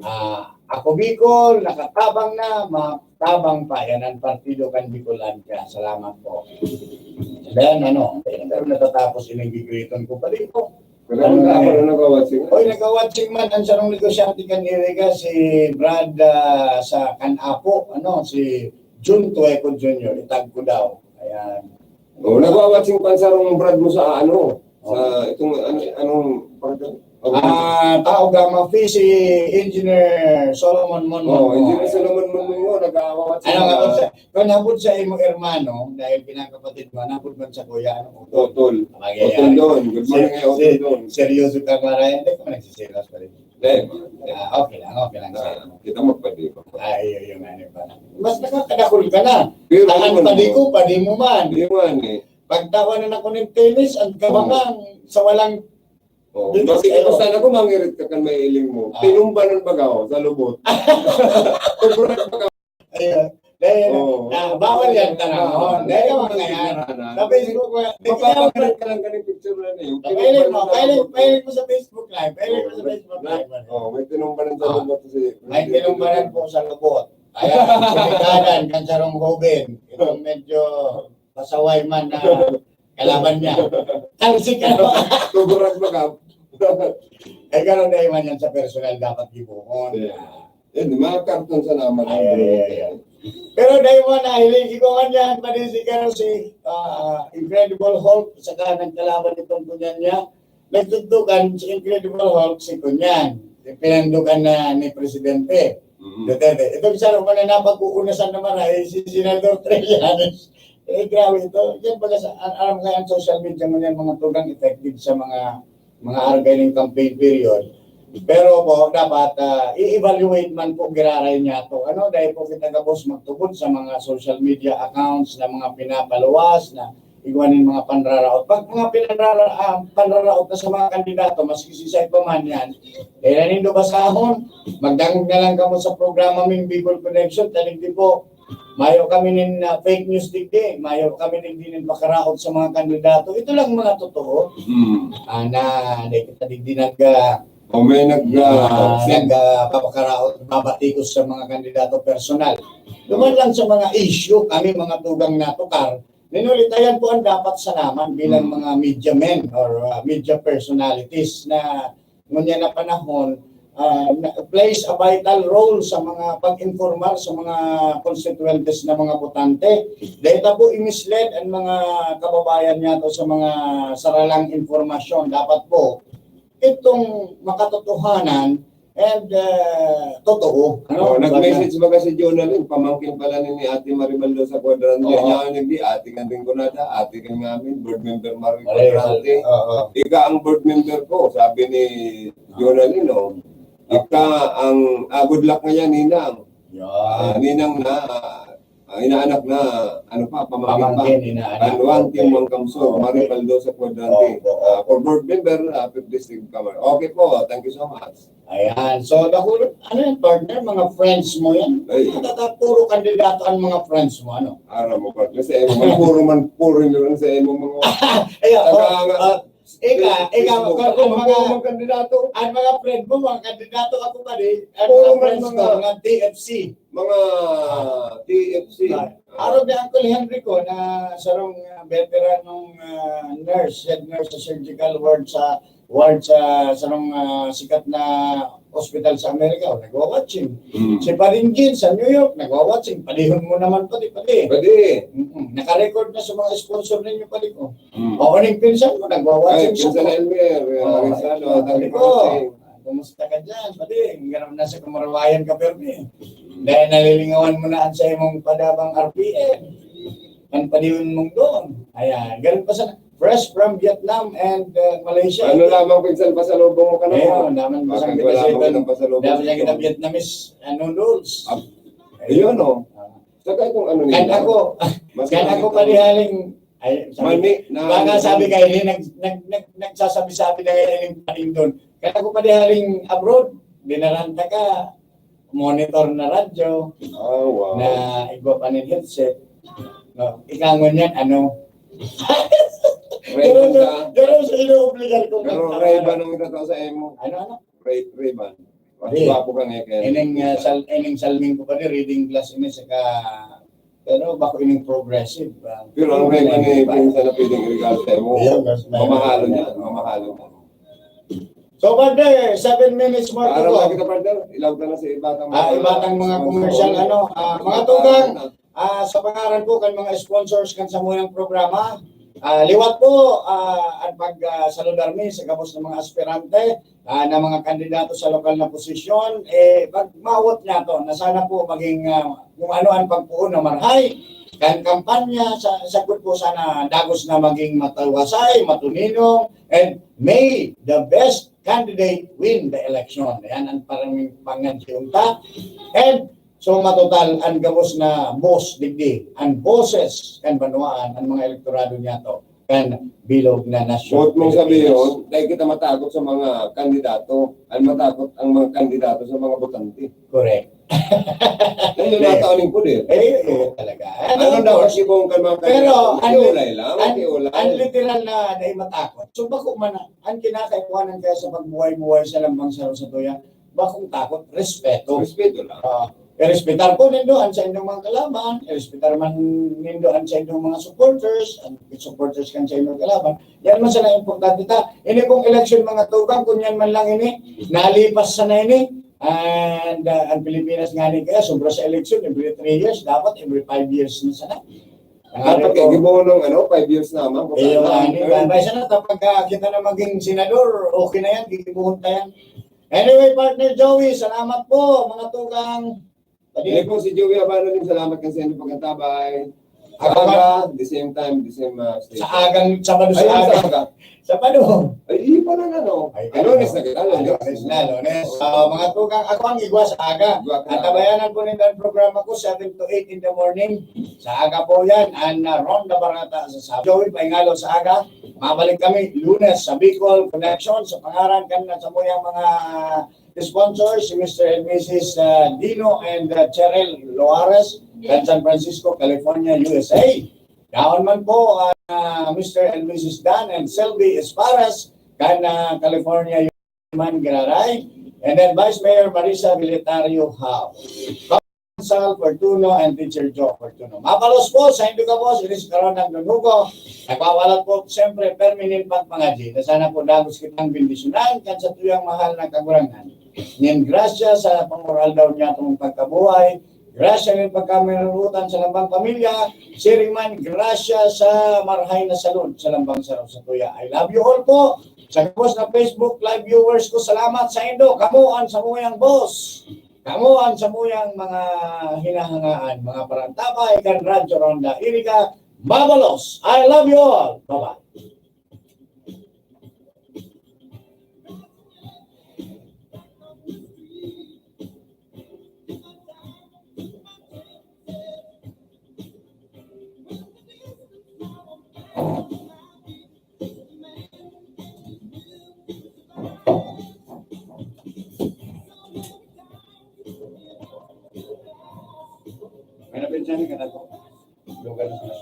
Ah, Ako Bicol, nakatabang na, matabang pa. Yan ang partido kan Bicolandia. Salamat po. Then, ano, pero natatapos, inigigriton ko pa rin po. Wala Ano akong na tao eh. na nagwa-watching. Oy, nagwa-watching man ang sarong negosyante kan Iriga, si Brad, ah, sa kan Apo, ano, si Jun Tueco Junior, itag ko daw. Ayan. Oh, nagwawatching pa sa rong brad mo sa ano, sa itong ano, anong Ah, Tao Gama Fee, si Engineer Solomon Mon. Oh, Engineer Solomon Mon mo, nagwawatching. Ano nga po sa, kung nabod sa imo hermano, dahil pinakapatid mo, nabod man sa kuya, ano? Utol. Utol doon. Good morning, eh, Utol doon. Seryoso ka, Mara. Hindi ka nagsisiras pa rin. Hindi. Ah, okay lang, okay lang. Ah, kita mo pwede ba? Ah, iyo, yung ano pa. Mas nakakadakol ka na. Ang padi ko, padi mo man. Hindi man eh. Pagtawa na ako ng tennis, ang kabakang sa walang Oh, kasi kung sana ko mangirit ka kan may iling mo. Tinumbanan baga ako sa lubot. Tumulat baga. Ayun. Dahil, ah, bawal yan tanahon. Dahil yung mga yan. Sa Facebook, eh, Mapapakirit ka lang ganun picture na yun. Pailing mo, pailing, pailing mo sa Facebook Live. Pailing mo sa Facebook Live. Oh, may tinumbanan sa lubot kasi. May tinumbanan po sa lubot. Ayan, sinikadan, kan sarong hoben. Itong medyo pasaway man na kalaban niya. Talsik ano. Tuburan baga. Eh, ganun na iman yan sa personal dapat gibuhon. Yan, mga karton sa naman. Ay, ay, ay, ay. Pero dahil mo na, hiling ko man yan, pati si, kano si ah, Incredible Hulk, saka nagkalaban itong kunyan niya. Nagtugtukan si Incredible Hulk, si kunyan. Pinandukan na ni Presidente Duterte. Itong isa naman na napag-uunasan naman ay si Senador Trillanes. Eh, grabe ito. Yan baga sa, alam kaya ang social media mo yan, mga tugang effective sa mga mga argay ning campaign period. Pero po, dapat ah, i-evaluate man po giraray niya to. Ano, dahil po kita gabos magtubod sa mga social media accounts na mga pinapaluwas na igwa nin mga panraraot. Pag mga pinanrara, ah, panraraot na sa mga kandidato, maski si Sai pa man yan, dahil na nindo basahon, magdangog na lang kamo sa programa ming Bicol Connection, tanig di po, mayo kami nin ah, fake news digdi, mayo kami digdi nin pakaraot sa mga kandidato. Ito lang mga totoo. Hmm. Ah, na, na kita digdi nag ah, O may nag... ah, nag ah, papakaraot, babatikos sa mga kandidato personal. Duman lang sa mga issue, kami mga tugang natukar, ninulitayan po ang dapat sa naman bilang mga media men or ah, media personalities na ngunyan na panahon ah, na- plays a vital role sa mga pag-informar sa mga constituentes na mga botante. Dahil ta po i-mislead ang mga kababayan niya to sa mga saralang impormasyon. Dapat po itong makatotohanan and ah, totoo. Oh, nag-message baga si Jonalyn, pamangkin pala ni, ni Ate Maribel doon sa Cuadrante. Oo. Niya ang nagdi, ate kan Rinconada, ate kan ngamin, board member Marie Cuadrante. Oo. Ika ang board member ko, sabi ni Jonalyn, oh. Ika ang, ah, good luck ngayon, Ninang. Ah, Ninang na, ah, inaanak na, ano pa, pamangkin pa. Pamangkin, inaanak. Tanduan, Timuang Kamsur, Marie Baldosa Cuadrante. Opo, Ah, for board member, ah, fifth District Cover. Okay po, thank you so much. Ayan. So, dahil, ano yan, partner? Mga friends mo yan? Ay. Matata-, puro kandidato ang mga friends mo, ano? Aram mo, partner, sa imo, man, puro man, puro nyo lang sa imo, mga... Ayan, Taga oh, nga- ah, ika, ika, Facebook. ang, ang Kung mga, mga kandidato, ang mga friend mo, mga kandidato ako pa rin, ang Puro mga man friends mga- ko, mga T F C. mga T F C. Ah, araw ni Uncle Henry ko na sarong ah, veteranong ah, nurse, head nurse sa surgical ward sa ward sa sarong ah, sikat na hospital sa Amerika, oh, nagwa-watching. Mm. Si Paring Gin sa New York, nagwa-watching. Padihon mo naman, pati, pati. Pwede. Mm-mm. Naka-record na sa mga sponsor ninyo, pati ko. Mm. O, uning pinsan mo, Ay, nagwa-watching sa pinsan na Elmer. Oh, Rizalo, sabi thank you ko, for watching. Kumusta ka dyan? Pati, ganun na sa Kamarawayan ka, Permi. Dahil nalilingawan mo na ang sa imong padabang R P N. Ang padiyon mong doon. Ayan, ganun pa sa fresh from Vietnam and uh, Malaysia. Ano lamang pinsan pasalubong mo ka na Ayun, po? naman Bakit pasang wala kita mo kitang pasalubong Dami sa niya kita ito? Vietnamese ah, noodles. Ah, Yun, oh. Ah. Saka itong ano Kan nila. ako, Mas kan ako maganda. padihaling, ay, sabi, Mani na baka sabi kayo, nag, nag, nag, nagsasabi-sabi na kayo yung paning doon. Kan ako padihaling abroad, binaranta ka, monitor na radyo, Oh, wow. na igwa pa nin headset. No, ikangon yan, ano? Ray-Ban ka. Pero sa ino-obligar ko Pero Ray-Ban ang itatao sa imo. Ano, ano? Ray, Ray-Ban. Mas Ray. Gwapo ka nga kaya. Ining, ah, sal, ining salming ko pa rin, reading glass ini, saka, pero bako ining progressive. Ah. Pero ang Ray-Ban eh, pinsan na pwedeng regalo sa imo. Ayun, mas may- Mamahalo niya, mamahalo niya. So, partner, seven minutes more to Araw go. na kita, partner. Ilaw ka na sa iba. Ah, iba tang mga commercial, ano, ah, mga tugang, Ah, sa pangaran po kan mga sponsors kan samuyang programa, ah, liwat po, ah, an pag, ah, saludar mi sa gabos na mga aspirante, ah, na mga kandidato sa lokal na posisyon, eh, pag maawot niya to, na sana po maging, ah, kung ano ang pagpuon na marhay, kan kampanya, sa, sagkod po sana dagos na maging matiwasay, matuninong, and may the best candidate win the election. Yan ang parang pangadyi unta. And so matotal an gabos na boss digdi, an boses kan banwaan, an mga elektorado niyato kan bilog na nasyon. Buot mong Pilipinas. Sabihon, dai kita matakot sa mga kandidato. Ang matakot ang mga kandidato sa mga botante. Correct. Dahil yung Dahil nataon yung puder. Eh, eh, talaga. Ano Ano daw po? Kasi kung kan mga Pero kandidato, ang, kiulay lang, ang, kiulay. Ang literal na dai matakot. So, bako man na, ang kinakaipuhanan kaya sa pagbuhay-buhay sa lambang sa Rosatoya, bakong takot, respeto. Respeto lang. Ah, irespetar po nindo an sa inyong mga kalaban, irespetar man nindo an sa inyong mga supporters, ang supporters kan sa inyong kalaban. Yan man sana importante ta. Ini pong election, mga tugang, kung yan man lang ini, nalipas sana ini. And, ah, ang Pilipinas nga ni kaya, sobra sa election, every three years, dapat every five years na sana. Ang Dapat ating kaya gibohon ng, ano, five years naman, kung Iyo, saan ano, lang. Iba, iba sana, kapag, ah, kita na maging senador, okay na yan, gigibohon ta yan. Anyway, partner Joey, salamat po, mga tugang. Pwede po si Joey Abano din, salamat kasi sa inyong pagkatabay. Sa Ako aga, the same time, the same, uh, station. Sa agang Sabado, Ayun, sa aga. Sa aga. Sabado. Ay, iyo pa na, ano? Ay, Lunes na kita, Lunes. Lunes na, Lunes. So, mga tugang, ako ang igwa sa aga. Igwa ka Ang na. Tabayanan po ninyo ang programa ko, seven to eight in the morning. Sa aga po yan, ang, uh, Ronda Barata sa Sabado. Joey Paingalo sa aga. Mabalik kami Lunes sa Bicol Connection sa pangaran kan samuyang mga sponsor, si Mister and Missus, ah, Dino and, ah, Cheryl Loares, kan San Francisco, California, U S A. Daon man po, ah, Mister and Missus Dan and Selby Esparas, kan, ah, California, man giraray. And then Vice Mayor Marisa Vilitario Howe. Sal Fortuno and Teacher Joe Fortuno. Mabalos po sa indo gabos, inis karon ang Don Hugo. Nagwawalat po, siyempre, permi nin pagpangadyi na sana po dagos kitang bendisyonan kan sa tuyang mahal na Kagurangnan. Nin grasya sa panguraldaw niya tong pagkabuhay, grasya nin pagkaminurutan sa lambang pamilya, siring man, grasya sa marhay na salud sa lambang saro sa tuya. I love you all po. Sa gabos na Facebook Live viewers ko, salamat sa indo. Kamo an samuyang boss. Kamo an samuyang mga hinahangaan, mga parantabay kan Radyo Ronda Iriga, mabalos. I love you all. Bye-bye. May napensa ni ka na po. Lugar na sa